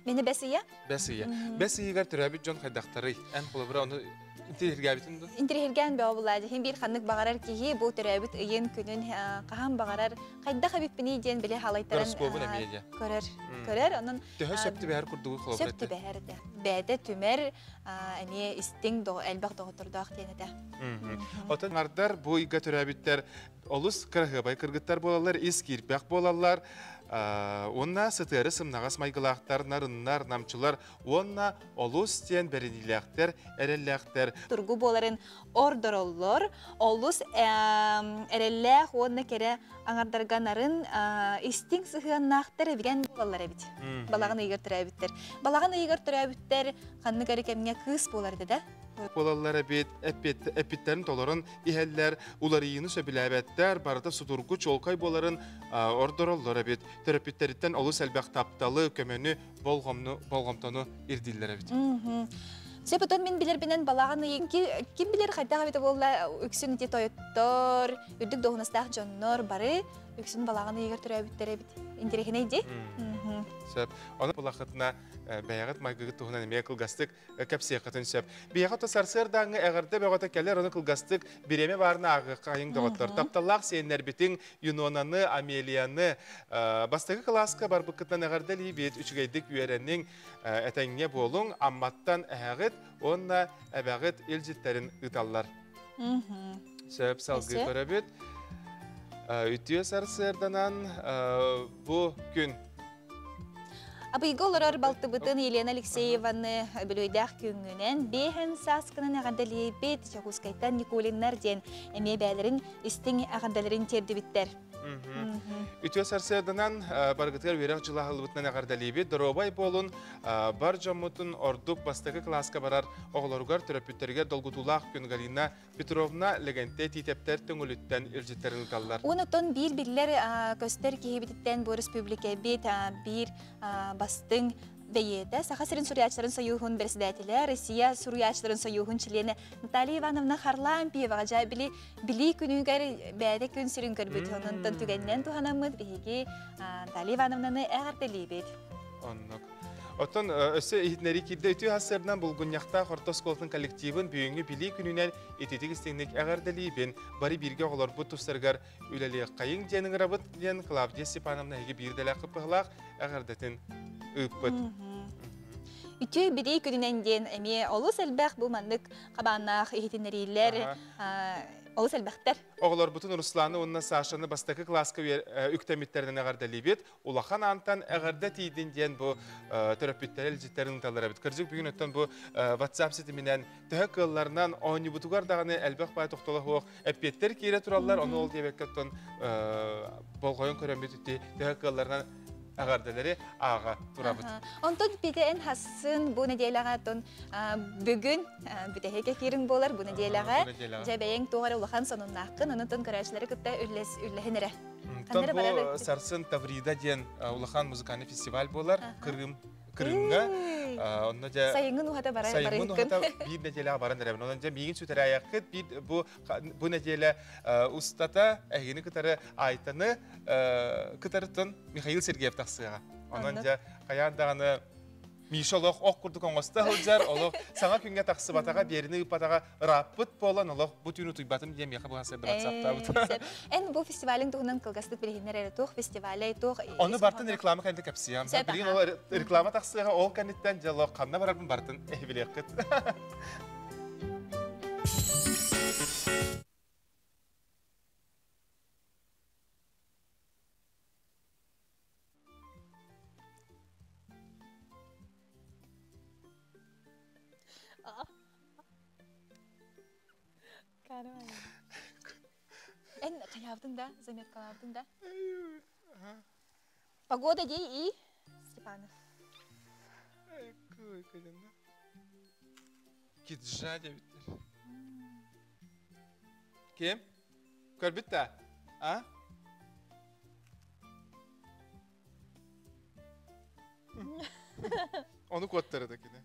Speaker 1: Мени бэс ыйа?
Speaker 2: Бэс ыйа. Бэс ыйыгар төрөөбүт дьон хайдахтарый? Эн холобура ону интириһиргээбитин ду?
Speaker 1: Интириһиргээн бөҕө булаа. Дьиһин биир ханнык баҕарар киһи бу төрөөбүт ыйын күнүн хаһан баҕарар хайдах эбиппиний диэн биле халайтаран көрөр. Көрөр. Онон
Speaker 2: төһө сөп түбэһэр курдугу холобура
Speaker 1: сөп түбэһэр этэ. Бэйэтэ түмэр эмиэ истиҥ элбэх доҕоттордоох диэн этэ.
Speaker 2: Отон ҥардар бу ыйга төрөөбүттэр олус кыраһыабай кыргыттар буолаллар, ис киирбэх буолаллар. Уонна сытыары сымнаҕас майгылаахтар, нарыннар, намчылар уонна олус диэн бэриниилээхтэр, эрэллээхтэр.
Speaker 1: Тургу буоларын ордороллор, олус эрэллээх уонна кэрэ аҥардарга нарын истиҥ сыһыаннаахтар эбигэн буолаллар эбит. Балаҕан ыйыгар төрөөбүттэр. Балаҕан ыйыгар төрөөбүттэр ханнык эрэ кэмҥэ кыыс буолар этэ да?
Speaker 2: Буолаллар эбит, эппиттэрин толорон иһэллэр, уларыйыыны сөбүлээбэттэр, барыта судургу чуолкай буоларын ордороллор эбит. Төрөппүттэриттэн олус элбэх тапталы, көмөнү, болҕомтону ирдииллэр эбит.
Speaker 1: Сөп отон мин билэрбинэн балаҕан ыйын ким билэр хайдах эбитэ буолла үксүн ити тойоттор, үрдүк дуоһунастаах дьоннор бары үксүн балаҕан ыйыгар төрөөбүттэр эбит. Интэриэһинэй дии.
Speaker 2: Сөп. Ону булахытына бэйэҕит майгыгыт туһунан эмиэ кылгастык кэпсиэххитин сөп. Биһиэхэ то сарсыардааҥҥы эҕэрдэ бөҕөтө кэлэр, ону кылгастык бириэмэ баарына ааҕыахха айыҥ доҕоттор. Тапталлаах сиэннэрбитиҥ Юнонаны, Амелияны бастакы кылааска барбыккытынан эҕэрдэлиибит, үчүгэйдик үөрэниҥ, этэҥҥэ буолуҥ, Амматтан эһэҕит уонна эбэҕит илдьиттэрин ыыталлар. Сөп, салгыы көрөбүт. Үтүө сарсыарданан бу күн
Speaker 1: Абыйга олорор балтыбытын Елена Алексееваны бүлөйдээх күҥҥүнэн биэһэн сааскынан эҕэрдэлиибит Чокуускайтан Никулиннар диэн эмиэ бээлэрин истиҥ эҕэрдэлэрин тиэрдибиттэр.
Speaker 2: Үтүө сарсыарданан баргытыгар үөрэх дьыла аһыллыбытынан эҕэрдэлиибит. Доруобай буолун, бар дьоммутун ордук бастакы кылааска барар оҕолоругар, төрөппүттэригэр долгутуулаах күн Галина Петровна Лэгэнтэй Тиитэптэр Төҥүлүттэн илдьиттэрин ыыталлар.
Speaker 1: Онтон биир биллэр көстөр киһибититтэн бу республикабит биир бастыҥ бэйиэтэ Саха сирин суруйааччыларын союһун председателэ, Россия суруйааччыларын союһун чилиэнэ Наталья Ивановна Харлампьеваҕа дьэ били билии күнүгэр бэйэтэ күн сирин көрбүт. Онон түгэнинэн туһанаммыт биһиги Наталья Ивановнаны эҕэрдэлиибит.
Speaker 2: Оннук. Оттон өссө иһитиннэрии киирдэ үтүө сарсыардан Булгунньахтаах орто оскуолатын коллективын бүгүҥҥү Билии күнүнэн ититик истиҥник эҕэрдэлиибин. Бары бииргэ оҕолорбут тустарыгар үлэлиэххэйиҥ диэн ыҥырабыт диэн Клавдия Степановна эһиги биир дэлээх кыппыһылаах эҕэрдэтин ыыппыт.
Speaker 1: Үтүө билии күнүнэн диэн эмиэ олус элбэх бу маннык хабааннаах иһитиннэриилэр олус элбэхтэр.
Speaker 2: Оҕолорбутун Русланы уонна Сашаны бастакы кылааска үктэммиттэринэн эҕэрдэлиибит. Улахан аантан эҕэрдэ тиийдин диэн бу төрөппүттэр илдьиттэрин ыыталлар эбит. Кырдьык бүгүн оттон бу WhatsApp ситиминэн төһө кыалларынан оонньуубутугар даҕаны элбэх баай тохтоло суох эппиэттэр киирэ тураллар. Ону ол диэбэккэ оттон болҕойон көрөммүт ити төһө кыалларынан эҕэрдэлэри ааҕа турабыт.
Speaker 1: Онтон Петя эн хассын бу нэдиэлэҕэ оттон бүгүн бүтэһик эфириҥ буолар бу нэдиэлэҕэ дьэ бэйэҥ туох эрэ улахан сонуннааххын онон көрөөччүлэри кытта үллэһин эрэ.
Speaker 2: Онтон бу сарсын Таврида диэн улахан музыкальный фестиваль буолар Крым Крымҥа. Онно дьэ
Speaker 1: сайыҥҥын уһата барар
Speaker 2: сайыҥҥын уһата биир нэдиэлэҕэ баран эрэбин. Онон дьэ миигин сүтэрээйэххит биир бу бу нэдиэлэ устата эһигини кытары Айтаны кытарытын Михаил Сергеев тахсыаҕа. Онон дьэ хайаан даҕаны Миша олох ох курдук оҥосто сылдьар, олох саҥа күҥҥэ тахсыбатаҕа, биэрини ыыппатаҕа ырааппыт буолан, олох бу түүн утуйбатым диэн миэхэ быһа сырдыбат саптаабыт.
Speaker 1: Эн бу фестивалиҥ туһунан кылгастык билиһиннэр эрэ туох фестивалей, туох
Speaker 2: Ону бартын реклама кэннэ кэпсиэм. Билигин ол реклама тахсыаҕа, ол кэнниттэн дьэ олох ханна барарбын бартын эһи билиэххит.
Speaker 1: Эн хайаабытыҥ да, заметкалаабытыҥ да? Погода дии и Степанов.
Speaker 2: Киджа диэбиттэр. Ким? Көрбүт да? А? Ону куоттарыда кини.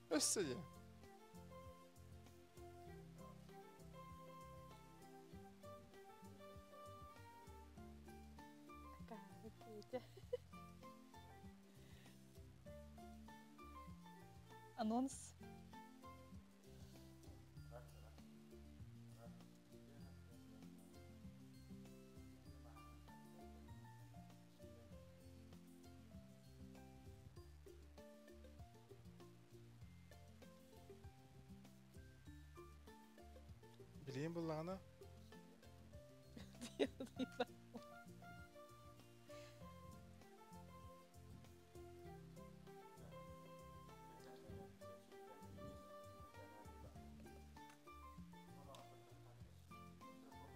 Speaker 2: Өссө дии.
Speaker 1: Анонс.
Speaker 2: Билиэн буллаҕына.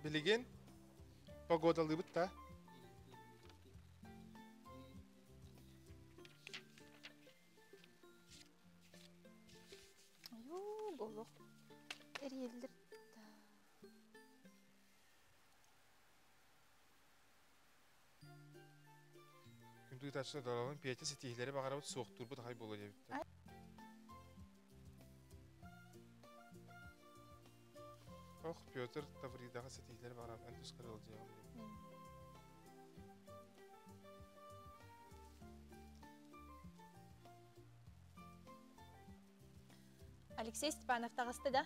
Speaker 2: Билигин погодалыыбыт та.
Speaker 1: Айуу, болук. Эрийэллэр да.
Speaker 2: Күндү ыытааччылар доролон Петя ситиһилэри баҕарабыт суохтуурбут ахай буолуо диэбиттэр. Ох, Петр Тавридаҕа ситиһилэри баҕарабыт эн тускар ыалдьыаҕым диэбит.
Speaker 1: Алексей Степанов таҕыста да?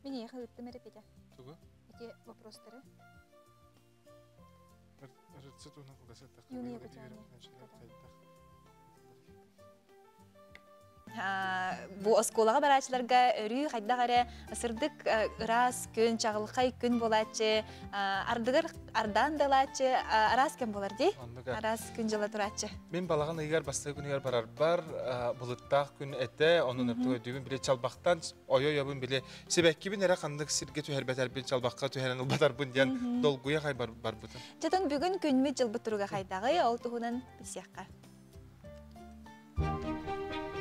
Speaker 1: Мин эйиэхэ ыыттым эрэ Петя.
Speaker 2: Тугу?
Speaker 1: Эти вопростары.
Speaker 2: РЦ туһунан кылгас эттэххэ,
Speaker 1: Юные
Speaker 2: быйыл
Speaker 1: якутяне. Бу оскуолаҕа барааччыларга өрүү хайдах эрэ сырдык ыраас күн, чаҕылхай күн буолааччы, ардыгар ардаан да ылааччы, араас кэм буолар дии. Араас күн дьыла турааччы.
Speaker 2: Мин балаҕан ыйыгар бастакы күнүгэр барарбар былыттаах күн этэ, онон өптөг өйдүүбүн били чалбахтан ойо-ойобун били сибэккибин эрэ ханнык сиргэ түһэрбэтэрбин чалбахха түһэрэн ылбатарбын диэн долгуйа хай барбытым.
Speaker 1: Чатын бүгүн күнмүт дьылбыт туруга хайдаҕый, ол туһунан билсиэххэ.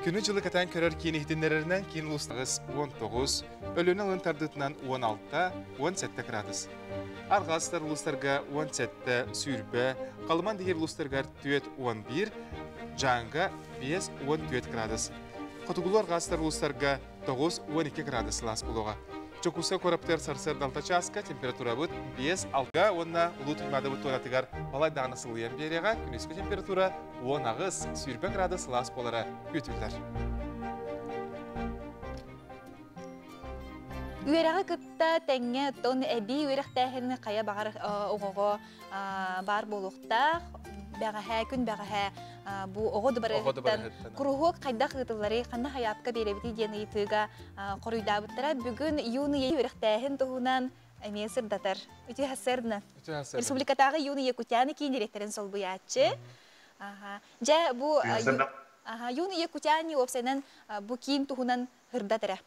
Speaker 2: Күнү-дьылы кэтээн көрөр киин иһитиннэрэринэн киин улуустаҕыс 19, Өлүөнэ алын тардыытынан 16, 17 градус. Арҕаа сытар улуустарга 17, сүүрбэ, Халыман диһир улуустарыгар 4, 11, Дьааҥга 5, 14 градус. Хотугулуу арҕаа сытар улуустарга 9, 12 градус сылаас буолуоҕа. Дьокуускай куораттыгар сарсыарда 6 чааска температурабыт 5, 6 уонна Улуу Туймаадабыт туонатыгар балай даҕаны сылыйан биэриэҕэ. Күнүскү температура 18, сүүрбэ градус сылаас буолара күүтүллэр.
Speaker 1: Үөрэҕи кытта тэҥҥэ тон эбии үөрэхтээһин хайа баҕар оҕоҕо баар буолуохтаах. Бэҕэһээ күн бэҕэһээ бу оҕо дыбарыһыттан куруһуок хайдах ыытылларый, ханна хайаапка биэрэбитий диэн ыйытыыга хоруйдаабыттара. Бүгүн юный үөрэхтээһин туһунан эмиэ сырдатар. Үтүө сарсыардынан. Республикатааҕы юный якутяне киин дириэктэрин солбуйааччы. Дьэ, бу юный якутяне уопсайынан бу киин туһунан сырдат эрэ.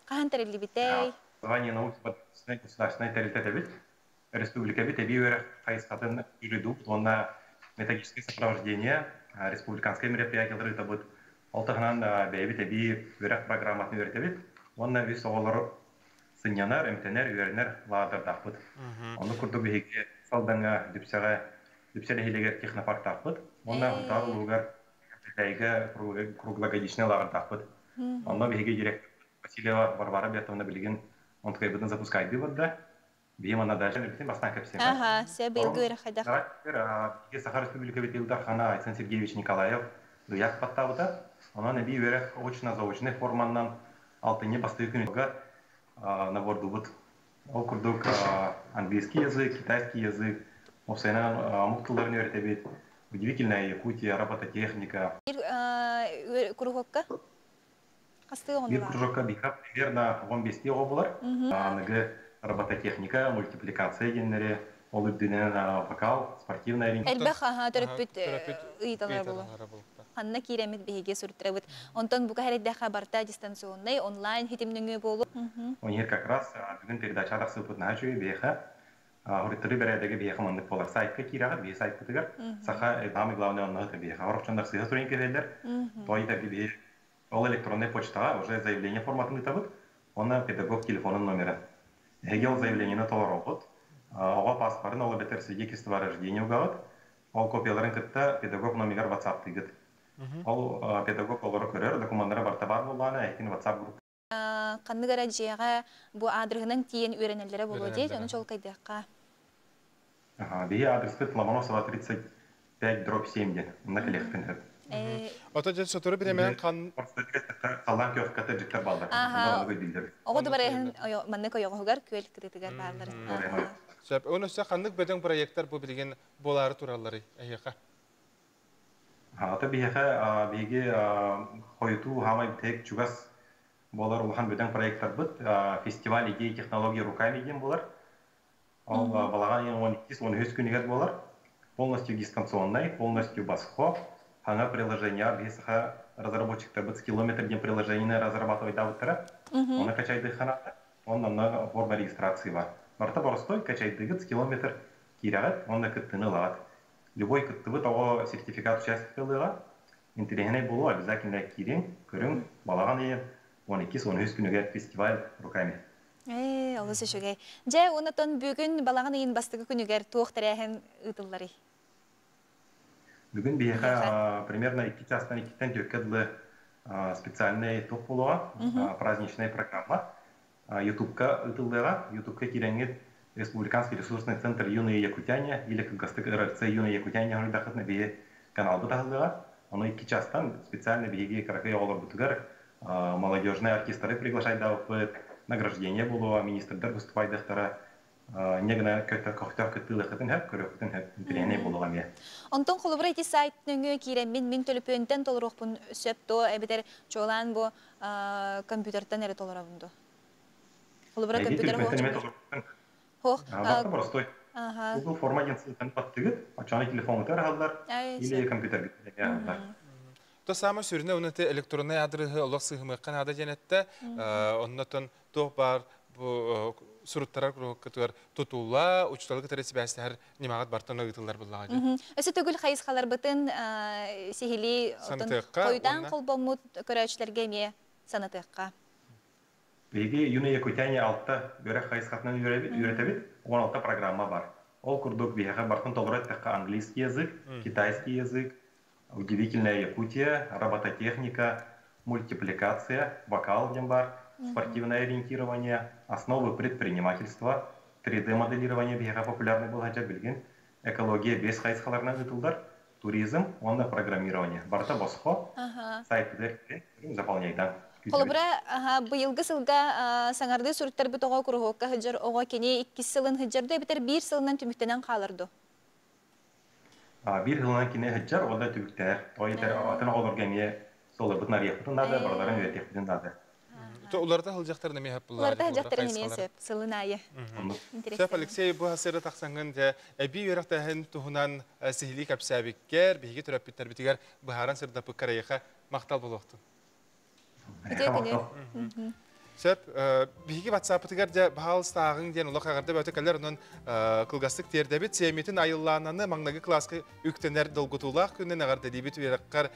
Speaker 1: Хаһан тэриллибитэй?
Speaker 14: Образование науки государственнай тэрилтэ Республикабыт эбии үөрэх хайысхатын үрүдүк уонна методическое сопровождение республиканскай мероприятиялары ыытабыт. Ол таһынан бэйэбит эбии үөрэх программатын үөрэтэбит уонна үс оҕолору сынньанар, эмтэнэр, үөрэнэр лааҕырдаахпыт. Оннук курдук биһиги Салдаҥа, Дүпсэҕэ, Дүпсэ нэһилиэгэр технопарктаахпыт уонна Сунтаар улууһугар Кэптэкээйигэ круглогодичный лааҕырдаахпыт. Онно биһиги директор Васильева Варвара Бертовна билигин онтукайбытын запускайдыы барда. Биһи манна дальше бүтүн бастаан кэпсиэм.
Speaker 1: Аха, се быйылгы үөрэх хайдах?
Speaker 14: Биһиги Саха Республика Ил Дархана Айсен Сергеевич Николаев ыйаах баттаабыта. Онон эбии үөрэх очно-заочнай форманнан алтынньы бастакы күнүгэр набордубут. Ол курдук английский язык, китайский язык, уопсайынан омук тылларын үөрэтэбит, удивительная Якутия, робототехника.
Speaker 1: Биир куруһуокка хастыы оҕону
Speaker 14: Биир кружокка биһиэхэ примерно 15 оҕо булар. Аныгы робототехника, мультипликация диэннэри, ол үрдүнэн вокал, спортивная
Speaker 1: Элбэх төрөппүт ыйыталара буолуо. Ханна киирэммит биһиги суруттарабыт. Онтон бука хэрайдэхэ барта дистанционный онлайн хитимнөҥүө буолу.
Speaker 14: У них как раз бүгүн передача тахсыппыт наһаа үчүгэй биһиэхэ. Хоруттары бэрээдэгэ биһиэхэ маннык буолар. Сайтка киирэҕит, биһи сайтпытыгар саха самый главный онно биһиэхэ орохчоннор сыыһа суруйан кэлэллэр. Той биһи ол электроннай почтаҕа уже заявление форматын ыытабыт. Уонна педагог телефонун номера. Эһиги ол заявлениены толороҕут. Оҕо паспорын, ол эбэтэр свидетельство о рождении угаҕыт. Ол копияларын кытта педагог номигар WhatsApp-тыыгыт. Ол педагог олору көрөр, документара барыта баар буоллаҕына, эһигин WhatsApp группа
Speaker 1: Ханнык эрэ дьиэҕэ бу аадырыһынан тиийэн үөрэнэллэрэ буолуо диэт, ону чуолкайдыахха.
Speaker 14: Биһи адреспыт Ломоносова 35 дробь 7 диэн. Онно кэлиэхпин сөп.
Speaker 2: Ото же сотору биремен қан
Speaker 14: Қалан көк життер балдар.
Speaker 1: Аха. Оҕо дубарыһын маннык ойоҕоһугар күөл кытытыгар бааллар.
Speaker 2: Сөп, оны өссө ханнык бөдөҥ проекттар бу билигин буолаары тураллары эһиэхэ?
Speaker 14: Ата биһиэхэ биһиги хойутуу хаамай бүтэһик чугас буолар улахан бөдөҥ проекттарбыт фестиваль идеи технологии руками диэн буолар. Ол балаҕан ыйын 12-13 күнүгэр буолар. Полностью дистанционный, полностью босхо. Хаңа приложение биһи саха разработчиктарбыт скиллометр диэн приложениены разрабатывать даабыттара. Оны качайдыххана, онно форма регистрации бар. Барыта боростой, качайдыгыт скиллометр киирэҕит, онно кыттыны ылаҕыт. Любой кыттыбыт оҕо сертификат участника ылыаҕа. Интэриэһинэй буолуо, обязательно киириҥ, көрүҥ, балаҕан ыйын 12-13 күнүгэр фестиваль руками.
Speaker 1: Ээ, олус үчүгэй. Дьэ, онтон бүгүн балаҕан ыйын бастакы күнүгэр туох тэрээһин ыытылларый?
Speaker 14: Бүгүн биһиэхэ примерно 2 частан 2-тэн 4-кэ дылы специальный туох буолуоҕа, праздничная программа. Ютубка ыытыллыаҕа. Ютубка киирэҥҥит Республиканский ресурсный центр «Юные якутяне» или кылгастык РРЦ «Юные якутяне» хоруйдаххытына биһи каналбыт аһыллыаҕа. Ону 2 частан специально биһиги кыракый оҕолорбутугар молодежные артистары приглашайдаабыппыт, награждение буолуоҕа, министрдар выступайдахтара, инньэ гына көхтөөх кыттыылыаххытын сөп, көрүөххүтүн сөп, интэриэһинэй буолуоҕа эмиэ.
Speaker 1: Онтон холобура ити сайт нөҥүө киирэммин мин төлөпүөнтэн толоруохпун сөп дуо, эбэтэр чуолаан бу компьютертан эрэ толоробун дуо? Холобура компьютер
Speaker 14: Хоох. Барыта простой. Google форма диэн ссылканы баттыгыт, оччоҕуна телефоҥҥутугар аһаллар или компьютерга аһаллар.
Speaker 2: То самое сүрүнэ уну те электронный адрыһы олох сыһымыахха наада диэн эттэ. Оннотон туох баар бу суруттарар куруһуккутугар тутула, учууталы кытары сибээстэһэр ньымаҕыт бартан ыытыллар буллаҕа дии.
Speaker 1: Өссө төгүл хайысхаларбытын сиһилии хойутаан холбоммут көрөөччүлэргэ эмиэ санатыахха.
Speaker 14: Биһиги Юные Якутяне алта үөрэх хайысхатынан үөрэтэбит, 16 программа бар. Ол курдук биһиэхэ бартын толору эттэххэ английский язык, китайский язык, удивительная Якутия, робототехника, мультипликация, вокал диэн бар, спортивное ориентирование, основы предпринимательства, 3D-моделирование биһиэхэ популярный буолһадьар билигин, экология бес хайысхаларынан ыытыллар, туризм уонна программирование. Барыта босхо, сайтыгар заполняйдан.
Speaker 1: Холобура, быйылгы сылга саҥардыы суруттарбыт оҕо куруһуокка сылдьар оҕо кини иккис сылын сылдьар дуо эбэтэр биир сылынан түмүктэнэн хаалар дуо?
Speaker 14: Биир сылынан кини сылдьар, ол да түбүктэнэр. Тоҕо этэр, атын оҕолорго эмиэ суолларбытын арыйыахпытын наада, барыларын үөрэтиэхпитин наада.
Speaker 2: Уларыта сылдьахтарын эмиэ сөп буллар.
Speaker 1: Уларыта сылдьахтарын эмиэ сөп, сылын аайы.
Speaker 2: Сөп, Алексей, бу сыры тахсаҥҥын дьэ эбии үөрэхтээһин туһунан сиһилии кэпсээбиккэр, биһиги төрөппүттэрбитигэр быһааран сырдаппыккар эйиэхэ махтал буолуохтун.
Speaker 1: Үтүө күнү.
Speaker 2: Сөп, биһиги WhatsApp-ытыгар дьэ баһаалыстааҕыҥ диэн олох эҕэрдэ бөтө кэлэр, онон кылгастык тиэрдэбит. Сиэмитин айыллаананы маҥнайгы кылааска үктэнэр долгутуулаах күнүнэн эҕэрдэлиибит үөрэххэр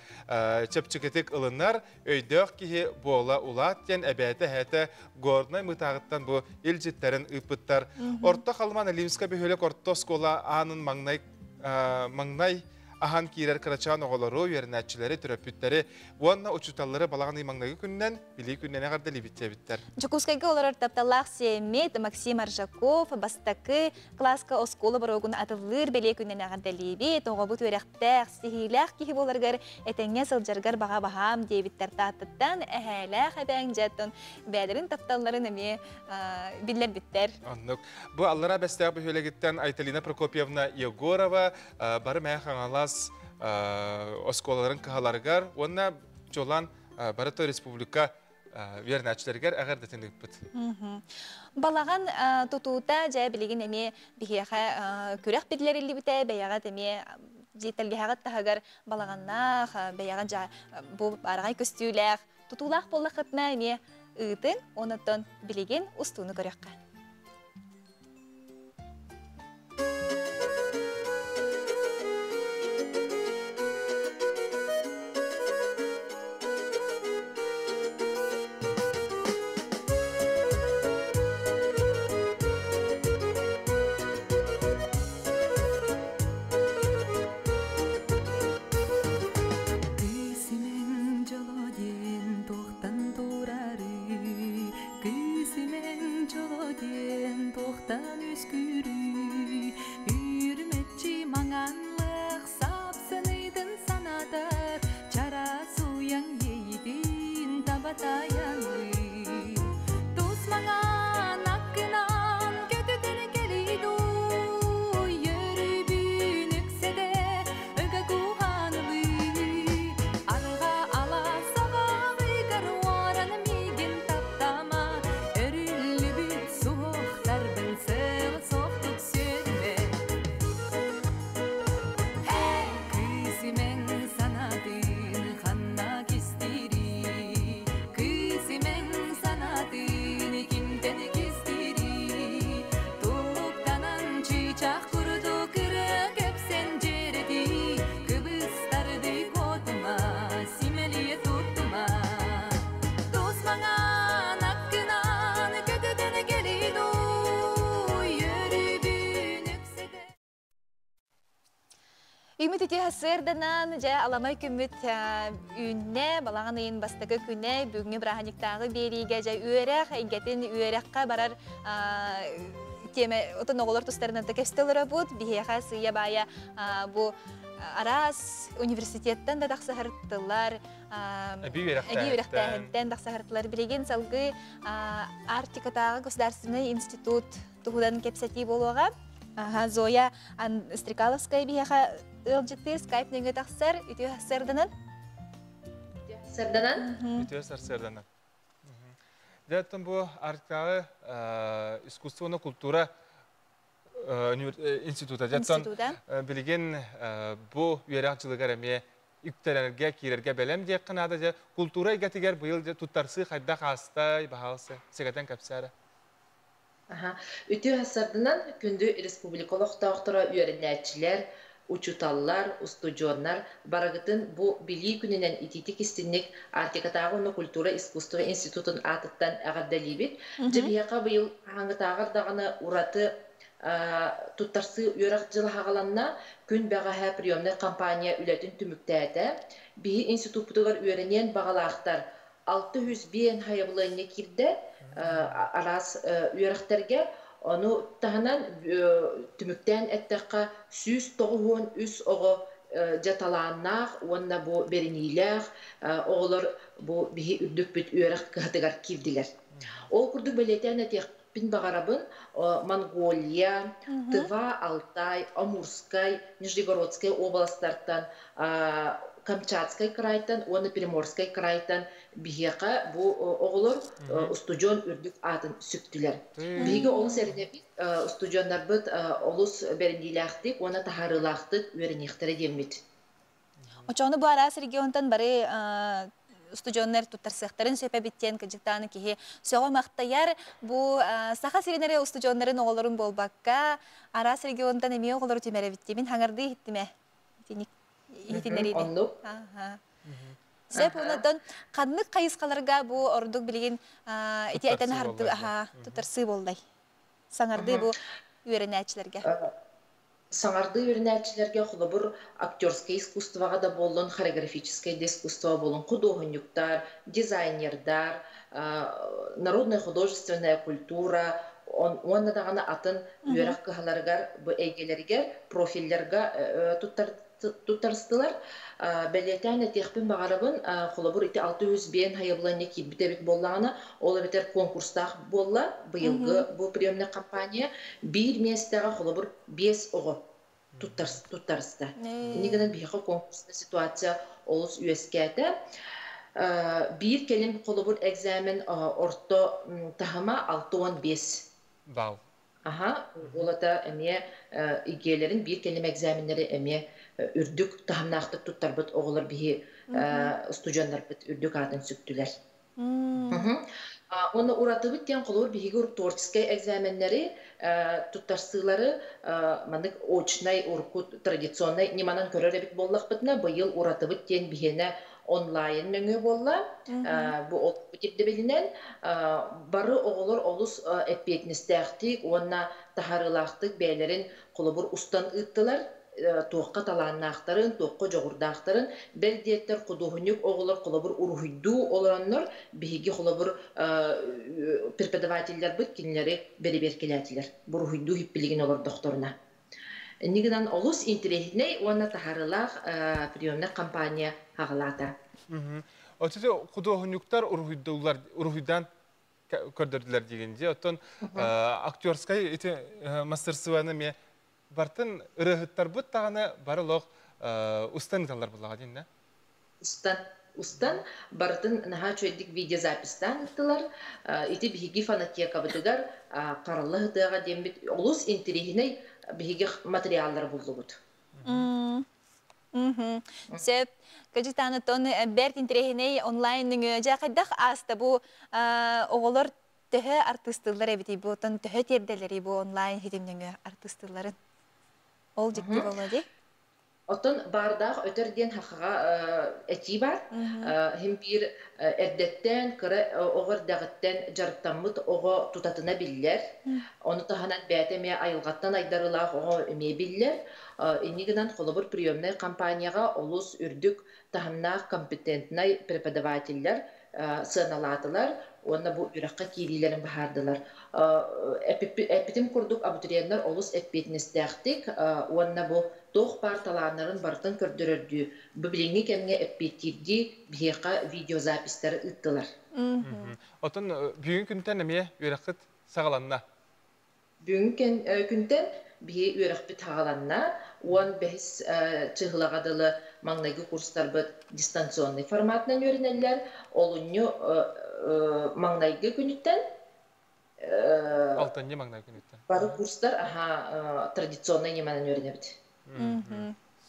Speaker 2: чэпчэкитик ылынар, өйдөөх киһи буола улаат диэн эбээтэ эһээтэ Горнай Мытааҕыттан бу илдьиттэрин ыыппыттар. Орто Халыман Илимскэй бөһүөлэк орто оскуола аанын маҥнай маҥнай аһан киирэр кырачаан оҕолору, үөрэнээччилэри, төрөппүттэри уонна учууталлары балаҕан ый маҥнайгы күнүнэн Билии күнүнэн эҕэрдэлиибит диэбиттэр.
Speaker 1: Дьокуускайга олорор тапталлаах сиэммит Максим Аржаков бастакы кылааска оскуола боруогун атыллыыр бэлиэ күнүнэн эҕэрдэлиибит. Оҕобут үөрэхтээх, ситиһиилээх киһи буоларыгар этэҥҥэ сылдьаргар баҕа баһаам диэбиттэр Тааттаттан эһээлээх эбээҥ дьэ бэйэлэрин тапталларын эмиэ биллэрбиттэр.
Speaker 2: Оннук. Бу Аллараа Бэстээх бөһүөлэгиттэн Айталина Прокопьевна Егорова бары Мэйэ Хаҥалас оскуолаларын кыһаларыгар уонна чуолаан барыта республика үөрэнээччилэригэр эҕэрдэтин ыыппыт.
Speaker 1: Балаҕан тутуута дьэ билигин эмиэ биһиэхэ күрэх биллэриллибитэ, бэйэҕит эмиэ дьиэтэлгэһэҕит таһыгар балаҕаннаах, бэйэҕит бу баараҕай көстүүлээх тутуулаах буоллаххытына эмиэ ыытыҥ, онтон билигин устууну көрүөххэ.
Speaker 15: Кыыс имэҥ дьоло диэн туохтан турарый? Кыыс имэҥ дьоло Чычах курдук ырыа кэпсэн дьиэрэтий, Кыбыстардыы куотума, симэлийэ туттума. Тус маҥан аккынан көтүтэн кэлин үөрүүбүн үксэтэ.
Speaker 1: Үмүт үтүө сырданан, дьэ аламай күммүт үүннэ, балаҕан ыйын бастакы күнэ, бүгүҥҥү бырааһынньыктааҕы биэриигэ дьэ үөрэх эйгэтин үөрэххэ барар тиэмэ отон оҕолор тустарынан да кэпсэтэ олоробут. Биһиэхэ сыыйа-баайа бу араас университеттан да тахсаһыртылар,
Speaker 2: эбии үөрэхтээһинтэн
Speaker 1: тахсаһыртылар. Билигин салгыы Арктикатааҕы государственный институт туһунан кэпсэтии буолуоҕа. Зоя Стрекаловская биһиэхэ ыалдьыттыыр скайп нөҥүө тахсар үтүө сарсыарданан.
Speaker 16: Сарданан.
Speaker 2: Үтүө сарсыарданан. Дьэ, оттон бу Арктикаҕы искусство уонна культура института. Дьэ, оттон билигин бу үөрэх дьылыгар эмиэ үктэнэргэ, киирэргэ бэлэм диэххэ наада. Дьэ, культура эйгэтигэр быйыл туттарсыы хайдах аастай, баһаалыста, сэгэтэн кэпсээрэ.
Speaker 16: Үтүө сарсыарданан күндү республика олохтоохторо, үөрэнээччилэр, учууталлар, устудьуоннар, барыгытын бу Билии күнүнэн итиитик истинник Арктикатааҕы уонна культура искусство институтун аатыттан эҕэрдэлиибит. Дьэ, биһиэхэ быйыл хаһааҥҥытааҕар даҕаны ураты туттарсыы үөрэх дьыла хаҕаланна. Күн бэҕэһээ приемнай кампания үлэтин түмүктээтэ. Биһи институппутугар үөрэниэн баҕалаахтар 605 хайабылыанньа киирдэ араас үөрэхтэргэ. Ону таһынан түмүктээн эттэххэ, 193 оҕо дьэ талааннаах уонна бу бэриниилээх оҕолор бу биһи үрдүкпүт үөрэх кыһатыгар киирдилэр. Ол курдук бэлиэтээн этиэхпин баҕарабын, Монголия, Тыва, Алтай, Амурскай, Нижегородскай уобаластартан, Камчатскай крайтан уонна Приморскай крайтан биһиэхэ бу оҕолор устудьуон үрдүк аатын сүктүлэр. Биһиги олус эрэнэбит, устудьуоннарбыт олус бэриниилээхтик уонна таһаарыылаахтык үөрэниэхтэрэ диэммит.
Speaker 1: Очону бу араас регионтан бары устудьуоннар туттарсыахтарын сөп эбит диэн кыдьыктааны киһи сөҕө махтайар. Бу Саха сирин эрэ устудьуоннарын оҕолорун буолбакка, араас регионтан эмиэ оҕолору түмэр эбит диибин хаҥардыы иһиттим ээ. Итинник иһитиннэриини.
Speaker 16: Оннук.
Speaker 1: Сөп, онон ханнык хайысхаларга бу ордук билигин ити этэн аһарды туттарсыы буоллай? Саҥардыы бу үөрэнээччилэргэ.
Speaker 16: Саҥардыы үөрэнээччилэргэ холобур актерскай искусствоҕа да буоллун, хореографическай да искусство буоллун, худуоһунньуктар, дизайнердар, народная художественная культура уонна даҕаны атын үөрэх кыһаларыгар бу эйгэлэригэр профилларга туттарыстылар. Бэлиэтээн этиэхпин баҕарабын, холобур ити 605 хайабыланньа киирбит эбит буоллаҕына, ол эбэтэр конкурстаах буолла быйылгы бу приемная кампания биир миэстэҕэ холобур биэс оҕо туттарыста. Инньэ гынан биһиэхэ конкурсная ситуация олус үөскээтэ. Биир кэлим холобур экзамен орто таһыма 65
Speaker 2: балл.
Speaker 16: Аха, уолата эмиэ игиэлэрин биир кэлим экзаменнэри эмиэ үрдүк таһымнаахтык туттарбыт оҕолор биһи устудьуоннарбыт үрдүк аатын сүктүлэр. Уонна уратыбыт диэн холобур биһиги творческай экзаменнэри туттарсыылары маннык очнай, урукку традиционнай ньыманан көрөр эбит буоллахпытына, быйыл уратыбыт диэн биһиэнэ онлайн нөҥүө буолла. Бу ирдэбилинэн бары оҕолор олус эппиэтинэстээхтик уонна таһаарыылаахтык бэйэлэрин холобур устан ыыттылар туохха талааннаахтарын, туохха дьоҕурдаахтарын, бэл диэттэр худуоһунньук оҕолор холобур уруһуйдуу олороннор биһиги холобур преподавателлэрбит кинилэри бэрэбиэркэлээтилэр буруһуйдуу иһиппилигин олордохторуна. Инньэ гынан олус интэриэһинэй уонна таһаарыылаах приемнай кампания хаҕалаата.
Speaker 2: Оччото худуоһунньуктар уруһуйдууллар, уруһуйдаан көрдөрдүлэр диигин дии. Оттон актерскай ити мастерствоны эмиэ бартын ырыаһыттарбыт даҕаны бары олох устан ыыталлар буоллаҕа диин да?
Speaker 16: Устан устан барытын наһаа үчүгэйдик видеозаписьтаан ыыттылар. Ити биһиги фонотекабытыгар харалла сытыаҕа диэммит олус интэриэһинэй биһиги материаллары буллубут.
Speaker 1: Сөп. Кыдьытаанытон бэрт интэриэһинэй онлайн нөҥүө дьэ хайдах ааста бу оҕолор төһө артыыстыыллар эбитий бу оттон төһө тиэрдэллэрий бу онлайн хитим нөҥүө артыыстыылларын? Ол дьикти буолла дии.
Speaker 16: Оттон баардаах өтөр диэн хахаҕа этии бар. Хим биир эрдэттэн, кыра оҕо эрдэҕиттэн дьарыктаммыт оҕо тутатына биллэр. Ону таһынан бэйэтэ эмиэ айылҕаттан айдарыылаах оҕо эмиэ биллэр. Инньэ гынан холобур приемнай компанияҕа олус үрдүк таһымнаах компетентнай преподавателлэр сыаналаатылар уонна бу үөрэххэ киириилэрин быһаардылар. Эппитим курдук абитуриеннар олус эппиэтинэстээхтик уонна бу туох баар талааннарын барытын көрдөрөрдүү бу билиҥҥи кэмҥэ эппиэттиирдии биһиэхэ видеозаписьтары ыыттылар.
Speaker 2: Оттон бүгүн күнтэн эмиэ үөрэххит саҕаланна.
Speaker 16: Бүгүн күнтэн биһи үөрэхпит саҕаланна. 15-ис чыһылаҕа дылы маҥнайгы курстарбыт дистанционный форматынан үөрэнэллэр. Олунньу маҥнайгы күнүттэн
Speaker 2: Алтынньы маҥнайгы күнүттэн.
Speaker 16: Бары курстар аха традиционнай ньыманан үөрэнэбит.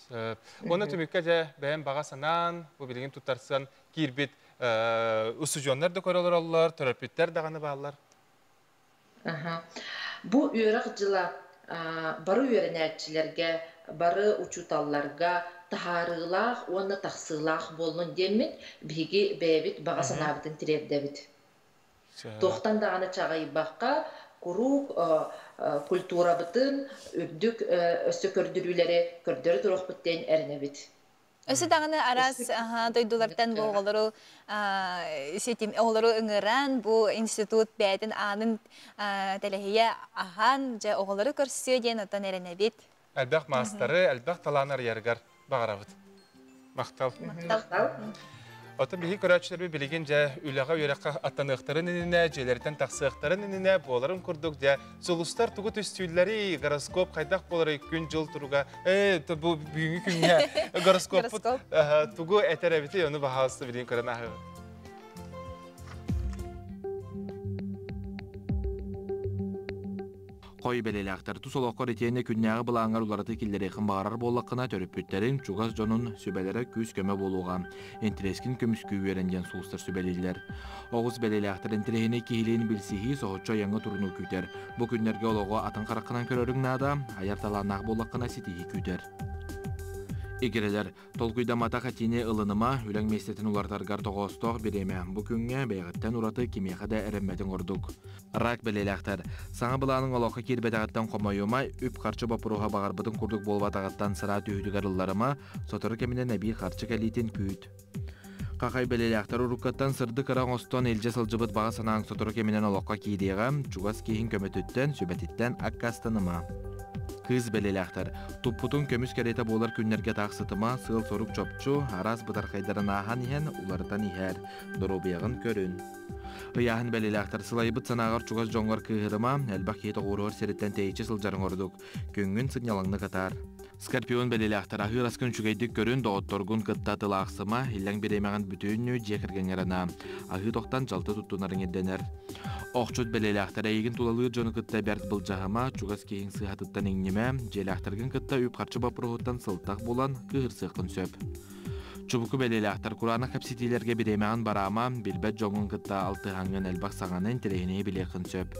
Speaker 2: Сөп. Уонна түмүккэ дьэ бэйэм баҕа санаан, бу билигин туттарсан киирбит устудьуоннар да көрө олороллор, төрөппүттэр даҕаны бааллар.
Speaker 16: Бу үөрэх дьыла бары үөрэнээччилэргэ, бары учууталларга таһаарыылаах уонна тахсыылаах буоллун диэммит, биһиги бэйэбит баҕа санаабытын тириэрдэбит. Туохтан даҕаны чаҕыйбакка, куруук культурабытын үрдүк өссө көрдөрүүлэри көрдөрө туруохпут диэн эрэнэбит.
Speaker 1: Өссө даҕаны араас дойдулартан бу оҕолору ситим оҕолору ыҥыран бу институт бэйэтин аанын тэлэһийэ аһан дьэ оҕолору көрсүө диэн оттон эрэнэбит.
Speaker 2: Элбэх маастары, элбэх талаан арыйарыгар баҕарабыт. Махтал.
Speaker 16: Махтал.
Speaker 2: Оттон биһиги көрөөччүлэрбит билигин дьэ үлэҕэ үөрэххэ аттаныахтарын иннинэ, дьиэлэриттэн тахсыахтарын иннинэ буоларын курдук дьэ сулустар тугу түстүүллэрий, гороскоп хайдах буоларый, күн-дьыл туруга, ээ бу бүгүҥҥү күҥҥэ гороскоппут тугу этэр эбитий, ону баһаалыста билигин көрөн ааһыаҕыт.
Speaker 5: Хой бэлэлээхтэр тус олоххор итиэннэ күннээҕи былааҥҥар уларытыы киллэриэххин баҕарар буоллаххына, төрөппүттэриҥ, чугас дьонун сүбэлэрэ күүс-көмө буолуоҕа. Интэриэскин көмүскүү үөрэн диэн сулустар сүбэлииллэр. Оҕус бэлэлээхтэр интэриэһинэй киһилиин билсиһии соһуччу айаҥҥа турунуу күүтэр. Бу күннэргэ олоҕу атын хараххынан көрөрүҥ наада, айар талааннаах буоллаххына ситиһии күүтэр. Игирэлэр, Толкуйдамматах этиини ылыныма, үлэҥ миэстэтин уларытаргар тоҕоостоох бириэмэ. Бу күҥҥэ бэйэҕиттэн ураты кимиэхэ да эрэммэтиҥ ордук. Рак бэлиэлээхтэр. Саҥа былааныҥ олоххо киирбэтэҕиттэн хомойума, үп-харчы боппуруоһа баҕарбытыҥ курдук буолбатаҕыттан сыраа түһүүтүгэр ылларыма, сотору кэминэн эбии харчы кэлиитин күүт. Хахай бэлиэлээхтэр уруккаттан сырдык ыра оҥостон илдьэ сылдьыбыт баҕа санааҥ сотору кэминэн олоххо киириэҕэ, чугас киһиҥ көмөтүттэн, сүбэтиттэн аккаастаныма. Кыыс бэлиэлээхтэр, туппутуҥ көмүс кэриэтэ буолар күннэргэ таахсытыма, сыал-сорук чопчу, араас бытархайдарын ааһан иһэн, уларытан иһээр, доруобуйаҕын көрүн. Ыйааһын бэлиэлээхтэр сылайбыт санааҕар чугас дьоҥҥор кыыһырыма, элбэх киһи тоҕуоруһар сириттэн тэйиччи сылдьарыҥ ордук. Күҥҥүн сынньалаҥнык атаар. Скорпион бэлиэлээхтэр аһыыр аскын үчүгэйдик көрүн, доҕотторгун кытта тылаахсыма, иллэҥ бириэмэҕин бүтүннүү дьиэ кэргэҥҥэр анаа. Аһыы тохтон дьалты туттунарыҥ ирдэнэр. Охчут бэлиэлээхтэр эйигин тулалыыр дьону кытта бэрт былдьаһыма, чугас киһиҥ сыыһатыттан иҥнимэ, дьиэлээхтэргин кытта үп-харчы боппуруоһуттан сылтах булан кыыһырсыаххын сөп. Чубуку бэлиэлээхтэр кураанах кэпсэтиилэргэ бириэмэҕин бараама, билбэт дьоҥҥун кытта алтыһаҥҥын элбэх саҥаны, интэриэһинэйи билиэххин сөп.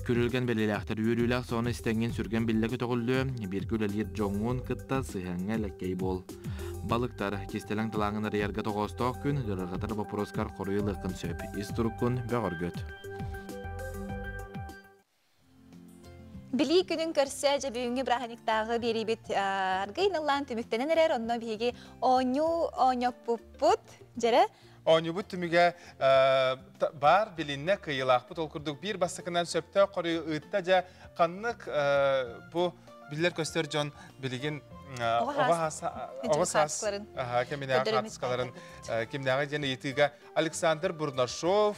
Speaker 5: Күрүлгэн бэлиэлээхтэр үөрүүлээх сону истэҥҥин сүргэн биллэ көтөҕүллүө, бииргэ үлэлиир дьоҥҥун кытта сыһыаҥҥа элэккэй буол. Балыктар, кистэлэҥ талааҥҥын арыйарга тоҕоостоох күн, ыарырҕатар боппуруоскар хоруй ылыаххын сөп. Ис туруккун бөҕөргөт.
Speaker 1: Билии күнүн көрсө дьэ бүгүҥҥү бырааһынньыктааҕы биэриибит аргый наллаан түмүктэнэн эрэр, онно биһиги оонньуу оонньоппуппут дьэрэ.
Speaker 2: Оонньуубут түмүгэ баар билиннэ кыайыылаахпыт ол курдук биир бастакынан сөптөөх хоруйу ыытта дьэ ханнык бу биллэр-көстөр дьон билигин оҕо саас кэминээҕи хаартыскаларын кимнээҕи диэн ыйытыыга Александр Бурнашов,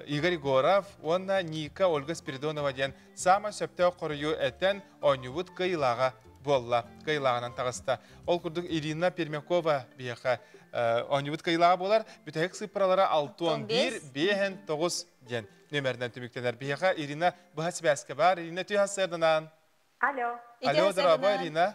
Speaker 2: Игорь Егоров уонна Ника Ольга Спиридонова диэн саамай сөптөөх хоруйу этэн оонньуубут кыайыылааҕа буолла, кыайыылааҕынан таҕыста. Ол курдук Ирина Пермякова биһиэхэ оонньуубут кыайыылааҕа буолар. Бүтэһик сыыппаралара 61 5 9 диэн нүөмэринэн түмүктэнэр. Биһиэхэ Ирина быһа сибээскэ баар. Ирина түһэ сыарданан.
Speaker 17: Алло.
Speaker 2: Алло, здорово, Ирина.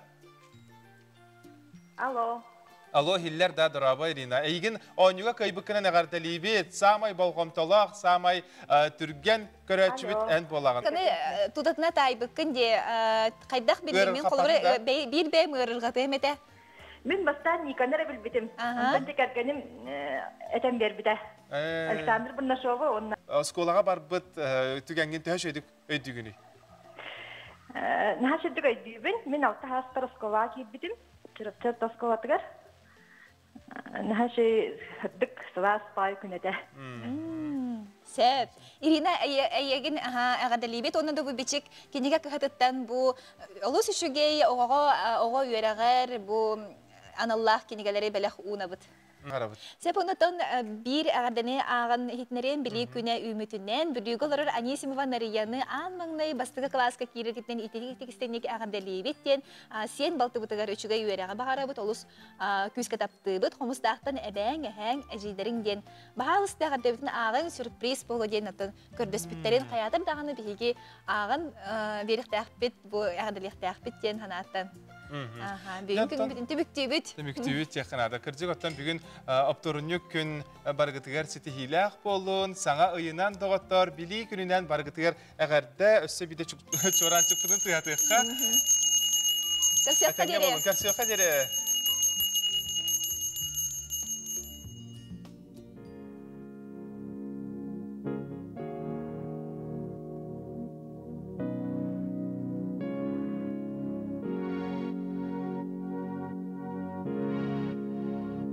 Speaker 17: Алло.
Speaker 2: Алло, хиллер да, дорабы Ирина. Эйигин оонньууга кыайбыккынан эҕэрдэлиибит. Саамай болҕомтолоох, саамай түргэн көрөөччүбүт эн буолаҕын.
Speaker 1: Каны тутатына таайбыккын дии, хайдах билдиҥ? Мин холобура биир бэйэм ыарырҕатыам этэ.
Speaker 17: Мин бастаан Никаны эрэ билбитим. Онтон кэргэним этэн биэрбитэ. Александр Бурнашова уонна
Speaker 2: Оскуолаҕа барбыт түгэҥҥин төһө үчүгэйдик өйдүүгүнүй?
Speaker 17: Наһаа үчүгэйдик өйдүүбүн. Мин алта саастар оскуолаҕа киирбитим. Чурапчы орто оскуолатыгар. Наһаа үчүгэй сырдык, сылаас баай күн этэ.
Speaker 1: Сөп. Ирина, эйиэгин эҕэрдэлиибит уонна да бу бичик кинигэ кыһатыттан бу олус үчүгэй оҕоҕо оҕо үөрэҕэр бу аналлаах кинигэлэри бэлэх уунабыт. Сөп онутон биир эҕэрдэни ааҕан иһитинэриэн билии күнэ үүмүтүнэн Бүлүүгэ олорор Анисимова Нарияны аан маҥнай бастакы кылааска киирэргитинэн ититик-истиҥник эҕэрдэлиибит диэн сиэн балтыбытыгар үчүгэй үөрэҕи баҕарабыт, олус күүскэ таптыыбыт, хомустаахтан эбээҥ, эһээҥ, эдьиийдэриҥ диэн баһаалыста эҕэрдэбитин ааҕыҥ, сюрприз буолуо диэн оттон көрдөспүттэрин хайаатар даҕаны биһиги ааҕан биэриэхтээхпит, бу эҕэрдэлиэхтээхпит диэн санааттан. Бүгүн күн түмүктүүбүт.
Speaker 2: Түмүктүүбүт диэххэ наада. Кырдьык оттон бүгүн оптуорунньук күн барыгытыгар ситиһиилээх буоллун, саҥа ыйынан доҕоттор, билии күнүнэн барыгытыгар эҕэрдэ, өссө биирдэ чуораанчыкпытын тыаһатыахха.
Speaker 1: Көрсүөххэ диэри.
Speaker 2: Көрсүөххэ диэри.